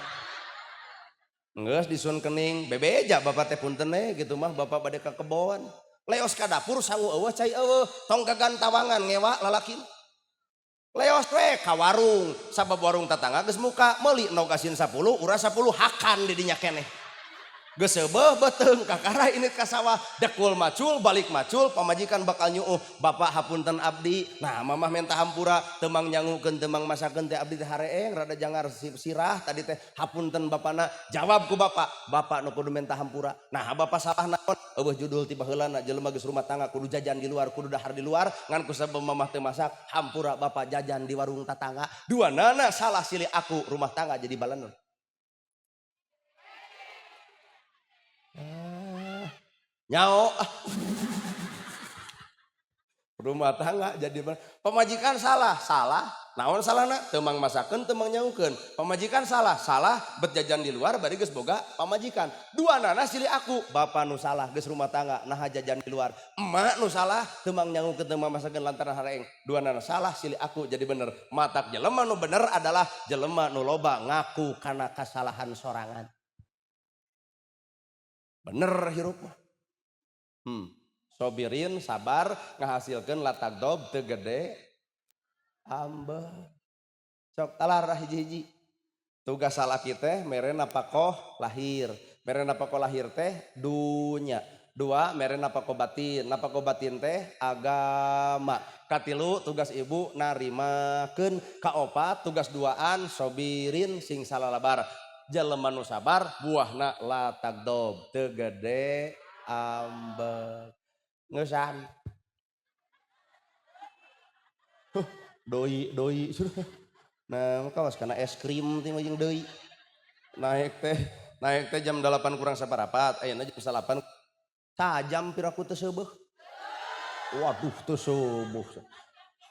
geus disun kening bebeja bapak teh punten we gitu mah bapak bade ka kebon leos ka dapur sangu eueuh cai eueuh tong gagantawangan ngewa lalaki. Leos we ka warung, sabab warung tetangga geus muka, meuli nog asin 10, uras 10 hakan di dinya keneh. Geus seubeuh beuteung kakara init ka sawah, dekul macul, balik macul, pamajikan bakal nyuuh, bapak hapunten abdi. Nah, mamah minta hampura, temang nyangukeun, temang masakeun teh abdi teh hareeng rada jangar sirah tadi teh hapunten bapana. Jawab ku bapak, bapak nu kudu minta hampura. Nah, bapak salah naon? Eueuh judul ti baheulana jelema geus rumah tangga kudu jajan di luar, kudu dahar di luar, ngan ku sabab mamah teu masak, hampura bapak jajan di warung tatangga. Dua nana salah silih aku, rumah tangga jadi balenon. Nyao rumah tangga jadi pemajikan salah salah naon salahna temang masakeun temang nyaukeun pemajikan salah salah bet jajan di luar bari geus boga pamajikan dua nana silih aku bapak nu salah geus rumah tangga nah jajan di luar emak nu salah temang nyangukeun temang masakeun lantaran hareeng dua nana salah silih aku jadi bener matak jelema nu bener adalah jelema nu loba ngaku kana kasalahan sorangan bener hirup mah. Sobirin sabar ngahasilkeun latagdob teu gede ambeh. Sok talar hiji-hiji. Tugas salaki teh mere napakoh lahir. Mere napakoh lahir teh dunya. Dua mere napakoh batin. Napakoh batin teh agama. Katilu tugas ibu narimakeun. Kaopat tugas duaan sobirin sing salalabar. Jelema nu sabar buahna latagdob teu gede ambek. Ngeusan. Doi doi sudah. Nah, kawas kana es krim teh mah jeung deui. Naik teh Naik teh jam 8 kurang saparapat, ayeuna jam 9. Sajam piraku teu seubeuh. Waduh teu subuh.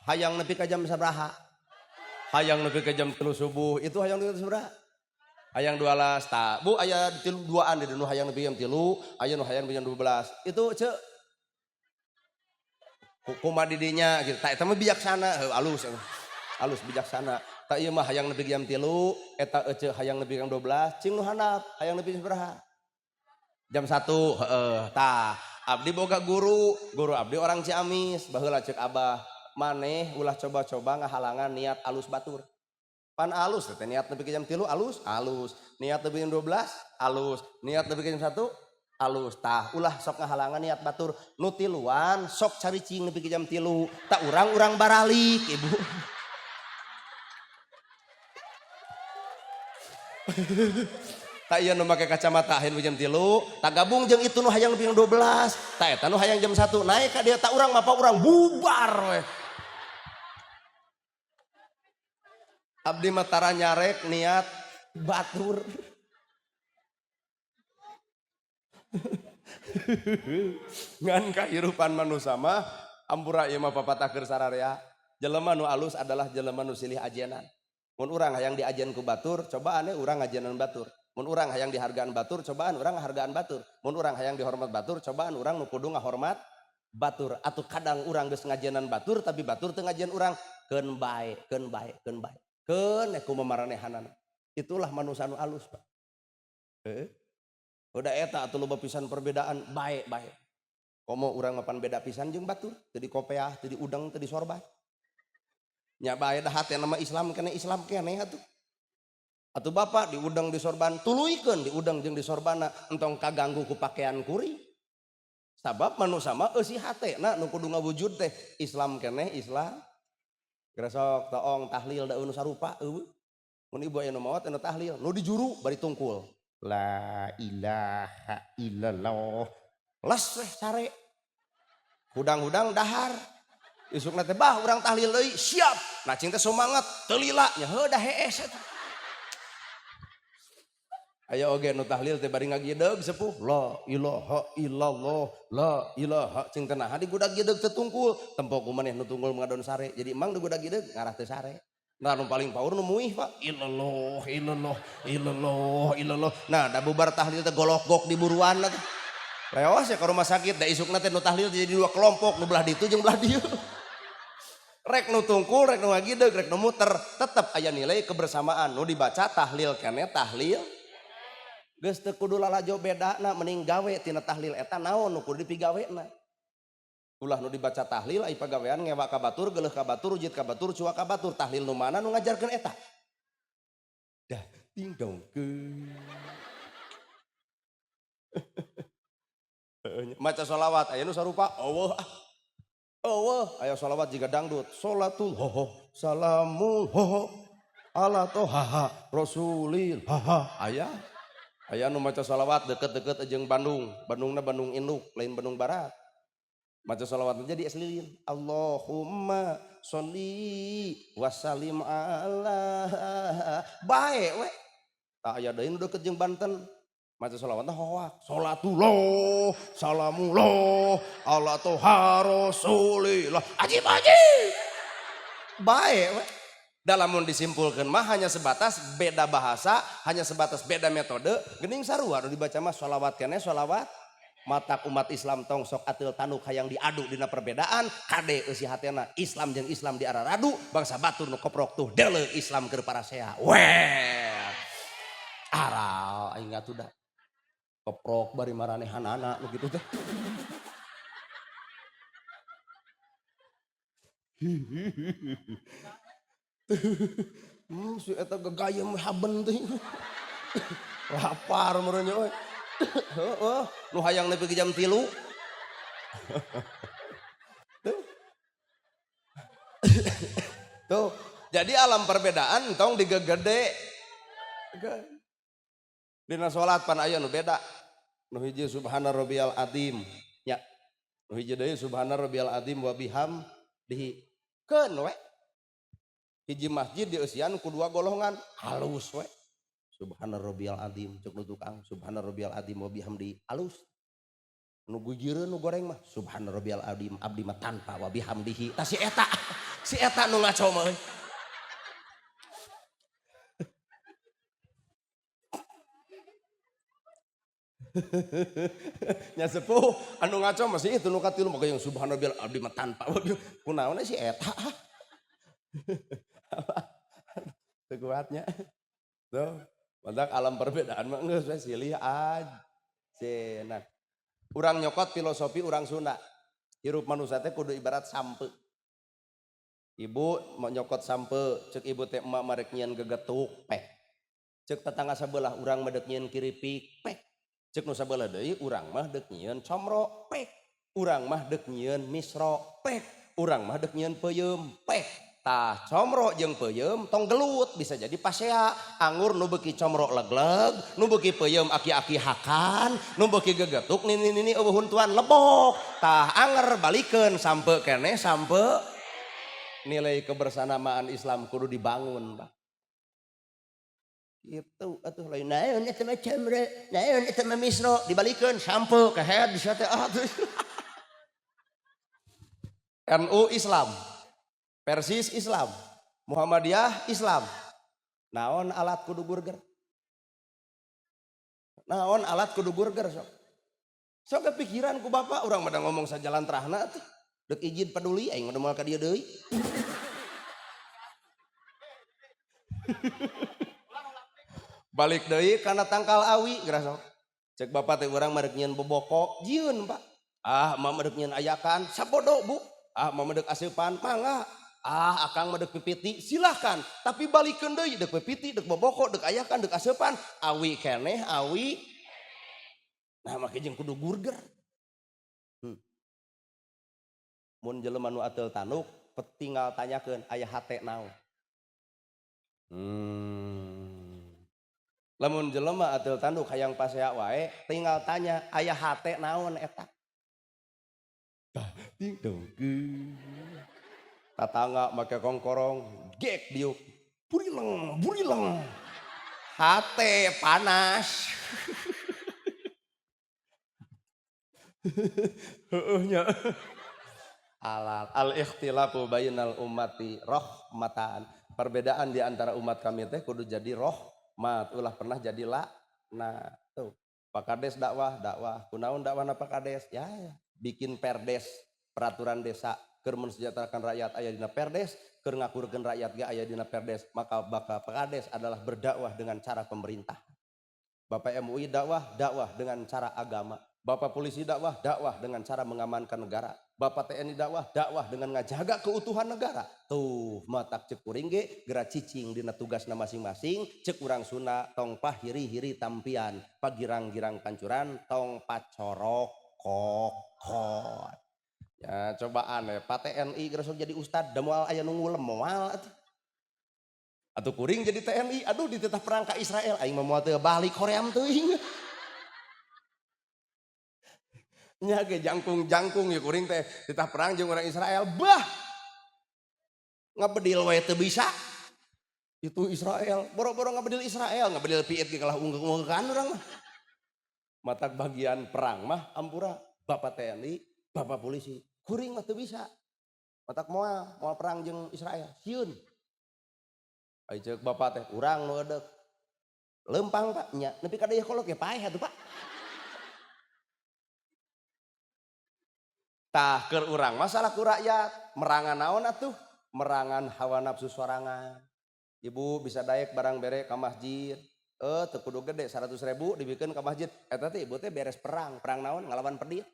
Hayang nepi ka jam sabaraha? Hayang nepi ka jam 3 subuh, itu hayang nepi ka sabaraha? Hayang 12 tah. Bu aya tilu duaan di nu hayang nepi jam 3, aya nu hayang nepi jam 12. Itu ceu kumaha didinya gitu. Tah eta mah bijaksana, heuh alus. Alus bijaksana. Tah ieu mah hayang nepi jam 3, eta ece hayang nepi jam 12, cing nu handap hayang nepi jam sabaraha? Jam 1, heeh. Tah, abdi boga guru, guru abdi orang Ciamis, baheula ceuk abah, maneh ulah coba-coba ngahalangan niat alus batur. Pan alus teh niat nepi ka jam 3 alus, alus. Niat nepi jam 12 alus. Niat nepi ka jam 1 alus. Tah, ulah sok ngahalangan niat batur. Nu tiluan sok caricing nepi ka jam 3. Tah urang-urang baralik, Ibu. Tak ieu nu make kacamata hayang jam 3, tak gabung jeung itu nu hayang nepi jam 12, tah eta nu hayang jam 1, naik ka dieu tak urang mapa urang bubar we. Abdi mah tara nyarek niat batur. Ngan kahirupan manusia mah ampura ieu mah papatah keur sararea. Jelema nu alus adalah jelema nu silih ajenan. Mun urang hayang diajen ku batur, cobaan urang ngajenan batur. Mun urang hayang dihargaan batur, cobaan urang ngahargaan batur. Mun urang hayang dihormat batur, cobaan urang nu kudu ngahormat batur. Atuh kadang urang geus ngajenan batur, tapi batur teu ngajen urang. Keun bae, keun bae, keun bae. Keun ku mamaranehanana. Itulah manusia nu alus, Pak. Heeh. Udah eta atuh loba pisan perbedaan, bae bae. Komo urang mapan beda pisan jeung batur, teu di kopeah, teu di udang, teu di sorban. Nya bae dah hatena mah Islam keneh Islam keneh atuh. Atuh bapak diudang di sorban, tuluykeun diudang jeung di sorbana, entong kaganggu ku pakaian kuring. Sabab manusia mah eusi hatena nu kudu ngawujud teh Islam keneh Islam. Gresok toong tahlil da nu sarupa eueuh. Mun ibu aya nu maot anu tahlil, nu dijuru bari tungkul. La ilaha illallah. Les weh sare. Hudang-hudang dahar. Isukna teh bah urang tahlil deui, siap. Nah cing teh semangat, teu lila nya heuh da hees eta. Aya oge nu tahlil teh bari ngagideg sepuh. La ilaha illallah, la ilaha cing teh naha digudag-gideg teu tungkul. Tempo ku maneh nu tungkul ngadon sare. Jadi emang digudag-gideg ngarah teu sare. Nah nu paling power nu muih Pak. Illallah, illallah, illallah, illallah. Nah da bubar tahlil teh golok-gok di buruan teh. Leos ya ke rumah sakit da isukna teh nu tahlil jadi dua kelompok, nu belah ditu jeung belah dieu. Rek nu tungkul, rek nu ngagideg, rek nu muter, tetep aya nilai kebersamaan. Nu dibaca tahlil keneh tahlil. Geus teu kudu lalajo bedana, mending gawe tina tahlil eta naon nu kudu dipigawena. Ulah nu dibaca tahlil ai pagawean ngewa ka batur, geuleuh ka batur, rujit ka batur, cuak ka batur, tahlil nu mana nu ngajarkeun eta? Dah ding dong ke. Maca sholawat aya nu sarupa eueuh ah. Eueuh aya sholawat jiga dangdut, sholatul hoho salamul hoho ala tohaha rasulil haha aya. Aya nu maca sholawat deket-deket jeung Bandung, Bandungna Bandung induk, lain Bandung Barat. Maca sholawat jadi es lilin. Allahumma sholli wa sallim ala bae we. Tah aya deui nu deket jeung Banten. Maca sholawatna hoak. Sholatullah, salamullah ala toha rasulillah. Ajib ajib. Bae we. Dalam mun disimpulkan mah hanya sebatas beda bahasa, hanya sebatas beda metode, geuning sarua nu dibaca mah sholawat keneh sholawat. Matak umat Islam tong sok ateul tanuk hayang diadu dina perbedaan, kade eusi hatena Islam jeung Islam diararadu, bangsa batur nu koprok tuh deuleu Islam keur parasea. Weh. Aral aing atuh da. Koprok bari maranehanana nu kitu teh. Si eta gagayem haben teh. Lapar meureun nya euy. Heeh, nu hayang nepi ka jam 3. Tuh. Tuh, jadi alam perbedaan tong digegede. Dina salat pan aya nu beda. Nu hiji subhana rabbiyal azim, nya. Nu hiji deui subhana rabbiyal azim wa bihamdihi. Keun we. Hiji masjid dieusian ku dua golongan, halus we. Subhana rabbiyal azim cek nu tukang, subhana rabbiyal azim wa bihamdi alus. Nu gujireun nu goreng mah subhana rabbiyal azim abdi mah tanpa wa bihamdihi. Tah si eta nu ngaco mah euy. Nya sepuh anu ngaco mah si itu nu katilu mah yang subhana rabbiyal abdi mah tanpa wa bihamdihi. Kunaon si eta? Teu kuatnya. Tuh, matak alam perbedaan mah geus we silih ajeuna. Urang nyokot filosofi urang Sunda. Hirup manusia teh kudu ibarat sampe. Ibu mau nyokot sampe, cek ibu teh emak marek nyieun gegetuk pek. Cek tetangga sabelah urang mah deuk nyieun kiripik pek. Cek nu sabelah deui urang mah deuk nyieun comro pek. Urang mah deuk nyieun misro pek. Urang mah deuk nyieun peuyeum pek. Tah comro jeung peuyeum tong gelut bisa jadi pasea. Anggur nu beuki comro legleg, nu beuki peuyeum aki-aki hakan, nu beuki gegetuk nini-nini eueuh huntuan lebok. Tah anger balikeun sampe keneh sampe nilai kebersamaan Islam kudu dibangun, Pak. Itu atuh lain naon eta mah comro, naon eta mah misro, dibalikeun sampe kehed bisa teh atuh. NU Islam. Persis Islam, Muhammadiyah Islam. Naon alat kudu burger? Naon alat kudu burger sok? Sok kepikiran ku bapak urang mah ngomong sajalan terahna tuh. Dek izin peduli aing mah moal ka dieu deui. Balik deui kana tangkal awi geura sok. Cek bapak teh urang mah rek nyieun boboko, jieun Pak. Ah, mah rek nyieun ayakan, sabodo Bu. Ah, mah deuk aseupan, mangga. Ah, akang mah deuk pipiti, silahkan. Tapi balikeun deui deuk pipiti, deuk boboko, deuk ayakan, deuk aseupan, awi keneh, awi. Nah, make jeung kudu gurger. Mun jelema nu ateul tanduk, tinggal tanyakeun aya hate naon. Lamun jelema ateul tanduk hayang pasea wae, tinggal tanya aya hate naon eta. Tah, ding dong. Tatangga make kongkorong, gek diuk. Burileng, burileng. Hate panas. Heueuh nya. Halal. Al-ikhtilafu bainal ummati rahmatan. Perbedaan di antara umat kami teh kudu jadi rohmat, ulah pernah jadi la. Nah, tuh. Pak Kades dakwah, dakwah. Kunaon dakwahna Pak Kades? Ya, ya, bikin perdes, peraturan desa keur mensejahterakan rakyat aya dina perdes, keur ngakurkeun rakyat ge aya dina perdes. Maka bakal Pak Kades adalah berdakwah dengan cara pemerintah. Bapak MUI dakwah, dakwah dengan cara agama. Bapak polisi dakwah, dakwah dengan cara mengamankan negara. Bapak TNI dakwah, dakwah dengan ngajaga keutuhan negara. Tuh, matak cek kuring ge geura cicing dina tugasna masing-masing, cek urang Sunda tong pahiri-hiri tampian, pagirang-girang pancuran tong pacorok kokot. Ya cobaan ya, Pak TNI geura sok jadi ustad, da moal aya nu ngulem moal atuh. Atuh kuring jadi TNI, aduh dititah perang ka Israel, aing mah moal teu balik hoream teuing. Nya ge jangkung-jangkung ya kuring teh ditah perang jeung urang Israel, bah. Ngabedil wae teu bisa. Itu Israel, boro-boro ngabedil Israel, ngabedil piit ge kalah ungguk-unggukan urang mah. Matak bagian perang mah ampura, Bapak TNI, Bapak polisi, kuring mah teu bisa. Matak moal, moal perang jeung Israel, sieun. Ai ceuk bapak teh urang nu eudek. Leumpang Pak, nya nepi ka Dayeuhkolot ge paeh atuh Pak. Tah keur urang masalah ku rakyat, merangan naon atuh? Merangan hawa nafsu sorangan. Ibu bisa daek barang bere ka masjid. Teu kudu gede 100.000 dibikeun ka masjid. Eta teh ibu teh beres perang, perang naon? Ngalawan pedit.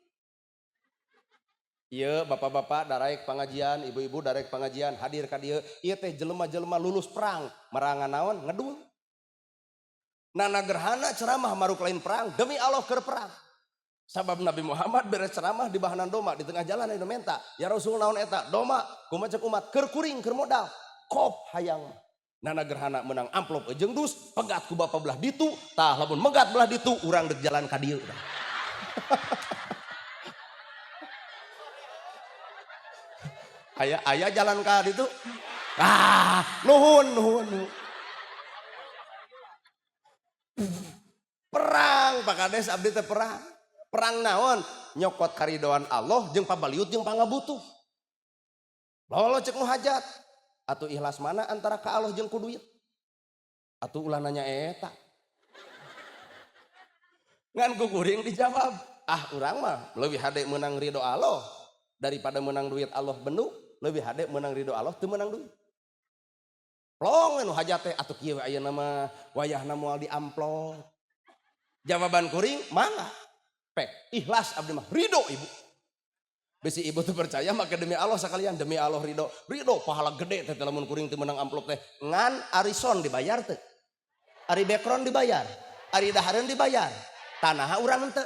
Ieu bapak-bapak daraek pengajian, ibu-ibu daraek pengajian, hadir ka dieu. Ieu teh jelema-jelema lulus perang, merangan naon? Ngedul. Nana gerhana ceramah maruk lain perang, demi Allah keur perang. Sabab Nabi Muhammad beres ceramah di bahanan doma di tengah jalan anu menta, ya Rasul naon eta? Doma, kumaha cek umat? Keur kuring, keur modal. Kop hayang. Nana gerhana menang amplop jeung dus, pegat ku bapak belah ditu, tah lamun megat belah ditu urang deuk jalan ka dieu. Aya aya jalan ka ditu. Ah, nuhun nuhun nuhun. Kades abdi teh perang. Perang naon? Nyokot karidoan Allah jeung pabaliut jeung pangabutuh. Lolo cek nu hajat. Atuh ikhlas mana antara ka Allah jeung ku duit? Atuh ulah nanya eta. Ngan ku kuring dijawab, ah urang mah leuwih hade meunang ridho Allah daripada meunang duit Allah bendu, leuwih hade meunang ridho Allah teu meunang duit. Plong nu hajat teh atuh kieu ayeuna mah wayahna moal di amplop. Jawaban kuring mangga. Pek ikhlas abdi mah ridho ibu. Bisi ibu tuh percaya maka demi Allah sekalian, demi Allah ridho. Ridho pahala gede teh lamun kuring teu meunang amplop teh. Ngan arison dibayar teu? Ari background dibayar, ari dahareun dibayar. Tanah urang henteu.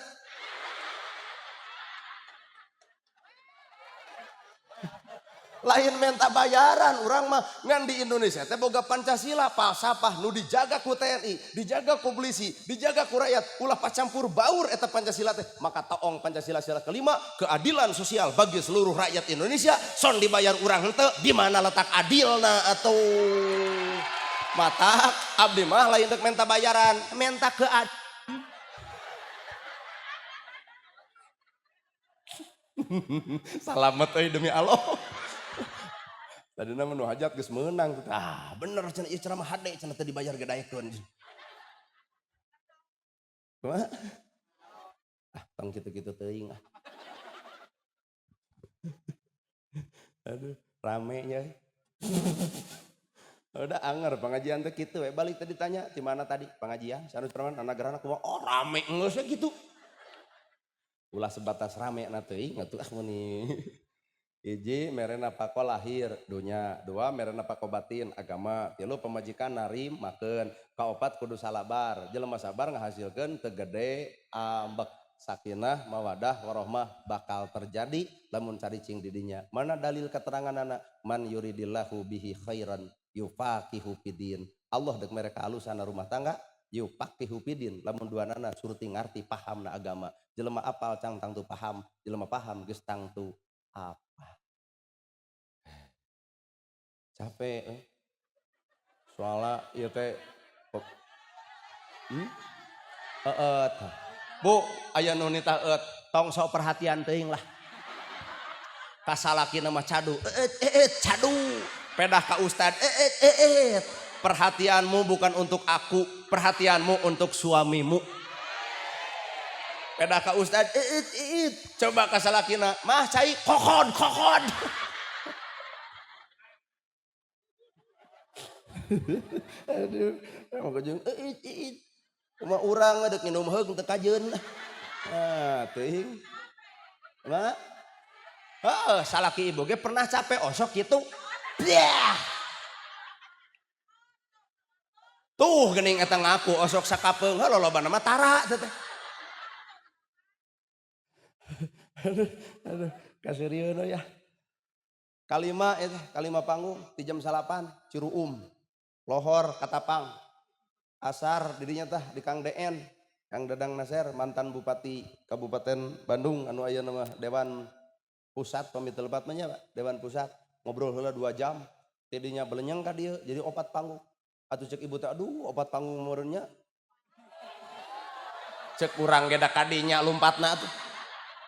Lain minta bayaran urang mah ngan di Indonesia teh boga Pancasila falsafah nu dijaga ku TNI, dijaga ku polisi, dijaga ku rakyat, ulah pacampur baur eta Pancasila teh. Maka toong Pancasila sila kelima, keadilan sosial bagi seluruh rakyat Indonesia, son dibayar urang henteu, di mana letak adilna atau mata abdi mah lain dek minta bayaran, minta keadilan. Salamet euy demi Allah. Tadi nama nu hajat geus meunang. Ah, bener cenah ieu ceramah hade cenah teu dibayar ge daekeun. Kumaha? Ah, tong kitu-kitu teuing ah. Aduh, rame nya. Udah anger pengajian teh kitu we. Balik tadi tanya di mana tadi pengajian? Sanus preman anak kumaha? Oh, rame geus we kitu. Ulah sebatas rame na teuing atuh ah meuni. Hiji merena pako lahir dunya, dua merena pako batin agama, tilu pemajikan narim makeun, kaopat kudu salabar, jelema sabar ngahasilkeun teu gede ambek, sakinah mawadah warohmah bakal terjadi lamun caricing di dinya. Mana dalil keteranganana? Man yuridillahu bihi khairan yufaqihu fidin. Allah dek mere kaalusan rumah tangga yufaqihu fidin, lamun duanana surti ngarti paham na agama. Jelema apal cang tangtu paham, jelema paham geus tangtu apa. Capek eh. Soalnya ieu teh Eet. Bu, aya nu nitah eut, tong sok perhatian teuing lah. Kasalakina mah cadu, eet eet cadu. Pedah ka ustad, eet eet. Perhatianmu bukan untuk aku, perhatianmu untuk suamimu. Pedah ka ustad, eet eet. Coba kasalakina, mah cai kokon kokon. Aduh, emang kejeng eet eet. Kumaha urang deuk nginum heug teu kajeun. Ah, teuing. Kumaha? Heeh, salaki ibu ge pernah capek osok kitu. Biah. Tuh geuning eta ngaku osok sakapeung, heuh lolobana mah tara teh teh. Aduh, aduh, kaseurieun ya. Kalima eta, kalima panggung ti jam 9 Ciruum. Lohor Katapang. Asar didinya tah di Kang DN, Kang Dadang Naser mantan Bupati Kabupaten Bandung anu ayeuna mah Dewan Pusat pamit lepat mah nya Pak, Dewan Pusat ngobrol heula 2 jam. Tidinya belenyeng ka dieu jadi 4 panggung. Atuh cek ibu teh aduh 4 panggung meureun nya. Cek urang ge da kadinya lumpatna atuh.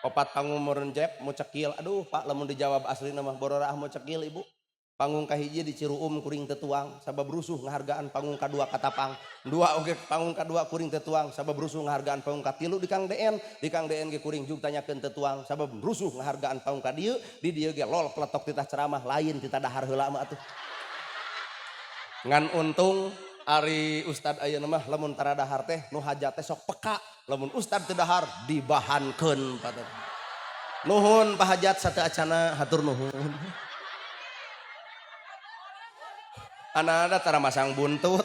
4 panggung meureun jep mau cekil. Aduh Pak lamun dijawab aslina mah bororaah mau cekil ibu. Panggung kahiji di Ciruum kuring tetuang sabab rusuh ngahargaan panggung kadua Katapang. Dua oge panggung kadua kuring tetuang sabab rusuh ngahargaan panggung katilu di Kang DN, di Kang DN ge kuring jug tanyakeun tetuang sabab rusuh ngahargaan panggung ka dieu, di dieu ge lol peletok titah ceramah lain titah dahar heula mah atuh. Ngan untung ari ustad ayeuna mah lamun tara dahar teh nu hajat teh sok peka, lamun ustad teu dahar dibahankeun patut. Nuhun Pak Hajat sateu acana hatur nuhun. Anak-anak tara masang buntut.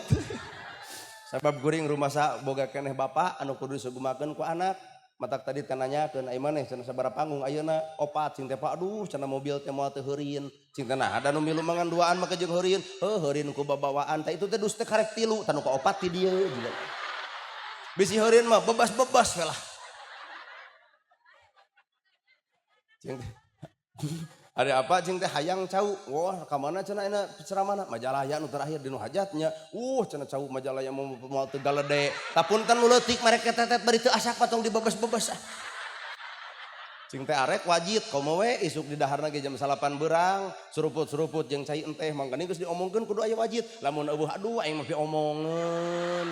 Sabab guring rumah sa boga keneh bapak anu kudu disugumakeun ku anak. Matak tadi teh nanyakeun ai maneh cenah sabaraha panggung ayeuna 4 cing teh Pak aduh cenah mobil teh moal teu heurin. Cing teh nah ada nu milu mangan duaan mah jeung heurin. Heuh heurin ku babawaan teh itu teh dus teh karek 3 tah nu ka 4 ti dieu juga. Bisi heurin mah bebas-bebas we lah. Cing teh. Ada apa cing teh hayang cau. Wah, ka mana cenah euna ceramahna? Majalaya nu terakhir dinu hajatnya. Cenah cau Majalaya mau teu galede. Tapunten nu leutik mereka tetet bari teu asak patong dibebes-bebes. Cing teh arek wajib komo we isuk di daharna ge jam 9 beurang, seruput-seruput jeung cai enteh mangkana geus diomongkeun kudu aya wajib. Lamun eueuh aduh aing mah diomongeun.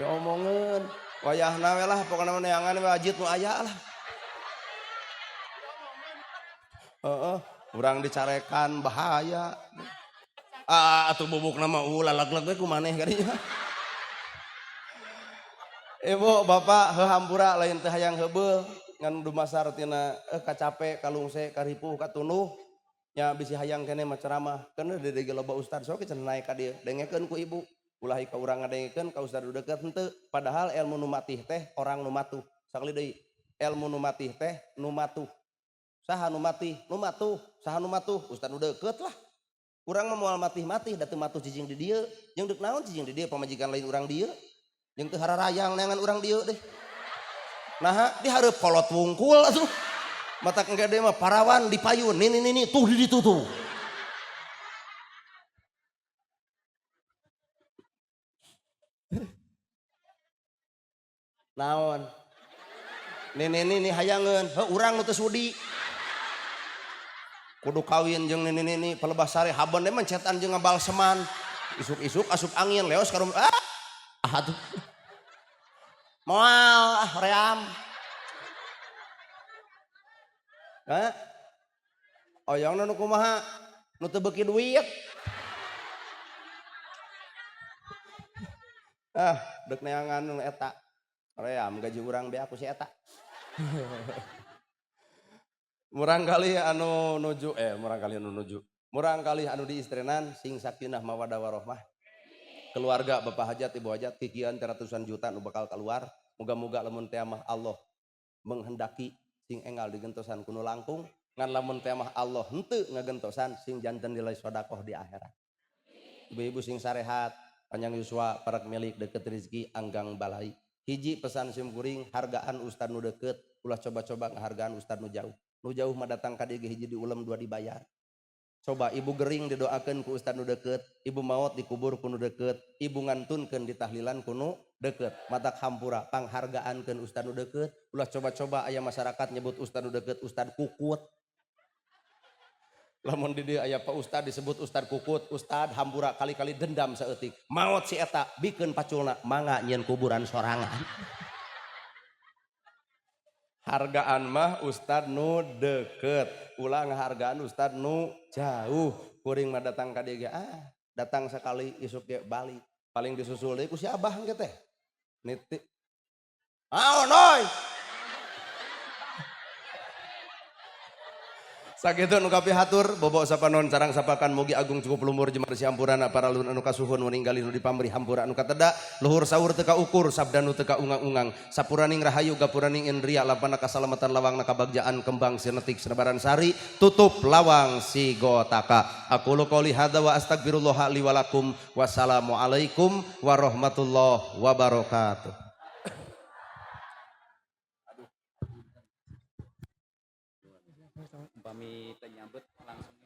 Diomongeun. Wayahna we lah pokona mah neangan wajib nu aya lah. Urang dicarekan bahaya. Ah, atuh bubukna mah lalaglag we ku maneh kadinya. Ibu, bapak heuh hampura lain teh hayang heubeul ngan dumasar tina kacape, kalungse, karipuh, katunuh nya bisi hayang keneh mah ceramah. Keun deui ge loba ustad sok cenah naek ka dieu. Dengekeun ku ibu. Ulah ka urang ngadengekeun ka ustad nu deukeut henteu. Padahal ilmu nu matih teh orang nu matuh. Sakali deui, ilmu nu matih teh nu matuh. Saha nu matih? Nu matuh. Saha nu matuh? Ustad nu deukeut lah. Urang mah moal matih-matih da teu matuh cicing di dieu. Jeung deuk naon cicing di dieu pamajikan lain urang dieu. Jeung teu hararayang neangan urang dieu deh. Naha dihareup kolot wungkul atuh. Mata engke deui mah parawan dipayun nini nini tuh di ditu tuh. Naon? Nini nini hayangeun, heuh urang nu teu sudi. Kudu kawin jeung nini nini palebah sare haben deui mencetan jeung ngabalseman. Isuk-isuk asup angin leos ka rumah. Ah atuh. Moal ah ream. Hah? Oyongna nu kumaha? Nu teu beuki duit. Ah, deuk neangan nu eta. Ream gaji urang be aku si eta. Murang kali anu nuju murang kali anu nuju. Murang kali anu diistrinan sing sakinah mawadah warohmah. Keluarga bapak hajat ibu hajat kikian ratusan juta nu bakal keluar. Moga-moga lamun teh mah Allah menghendaki sing enggal digentosan kuno langkung ngan lamun teh mah Allah henteu ngagentosan sing janten nilai sedekah di akhirat. Ibu-ibu sing sarehat, panjang yuswa, parak milik deket rezeki anggang balai. Hiji pesan sim kuring hargaan ustad nu deket, ulah coba-coba ngahargaan ustad nu jauh. Nu jauh mah datang ka dieu ge hiji diulem dua dibayar. Coba ibu gering didoakeun ku ustad nu deket, ibu maot dikubur ku nu deket, ibu ngantunkeun ditahlilan ku nu deket. Matak hampura panghargaankeun ustad nu deket, ulah coba-coba aya masyarakat nyebut ustad nu deket ustad kukut. Lamun di dieu aya Pak Ustad disebut ustad kukut, ustad hampura kali-kali dendam saeutik. Maot si eta bikeun paculna mangga nyieun kuburan sorangan. Hargaan mah ustad nu deket, ulah ngahargaan ustad nu jauh. Kuring mah datang ka dieu ge datang sekali isuk ge balik. Paling disusul deui ku si abah engke teh. Niti. Naon oi? Sakitu nu kapihatur bobo sapanon sarang sapakan mugi agung cukup lumur jemar siampurana para luhur anu kasuhun ninggali nu dipamrih hampura anu kateda luhur saur teu kaukur sabda nu teu kaungang-ungang sapuraning rahayu gapuraning indria lampana kasalamatan lawangna kabagjaan kembang sinetik senebaran sari tutup lawang sigotaka. Aqulu qouli hadza wa astagfirullah li wa lakum. Wassalamualaikum warahmatullahi wabarakatuh. Pamit nyambut langsung.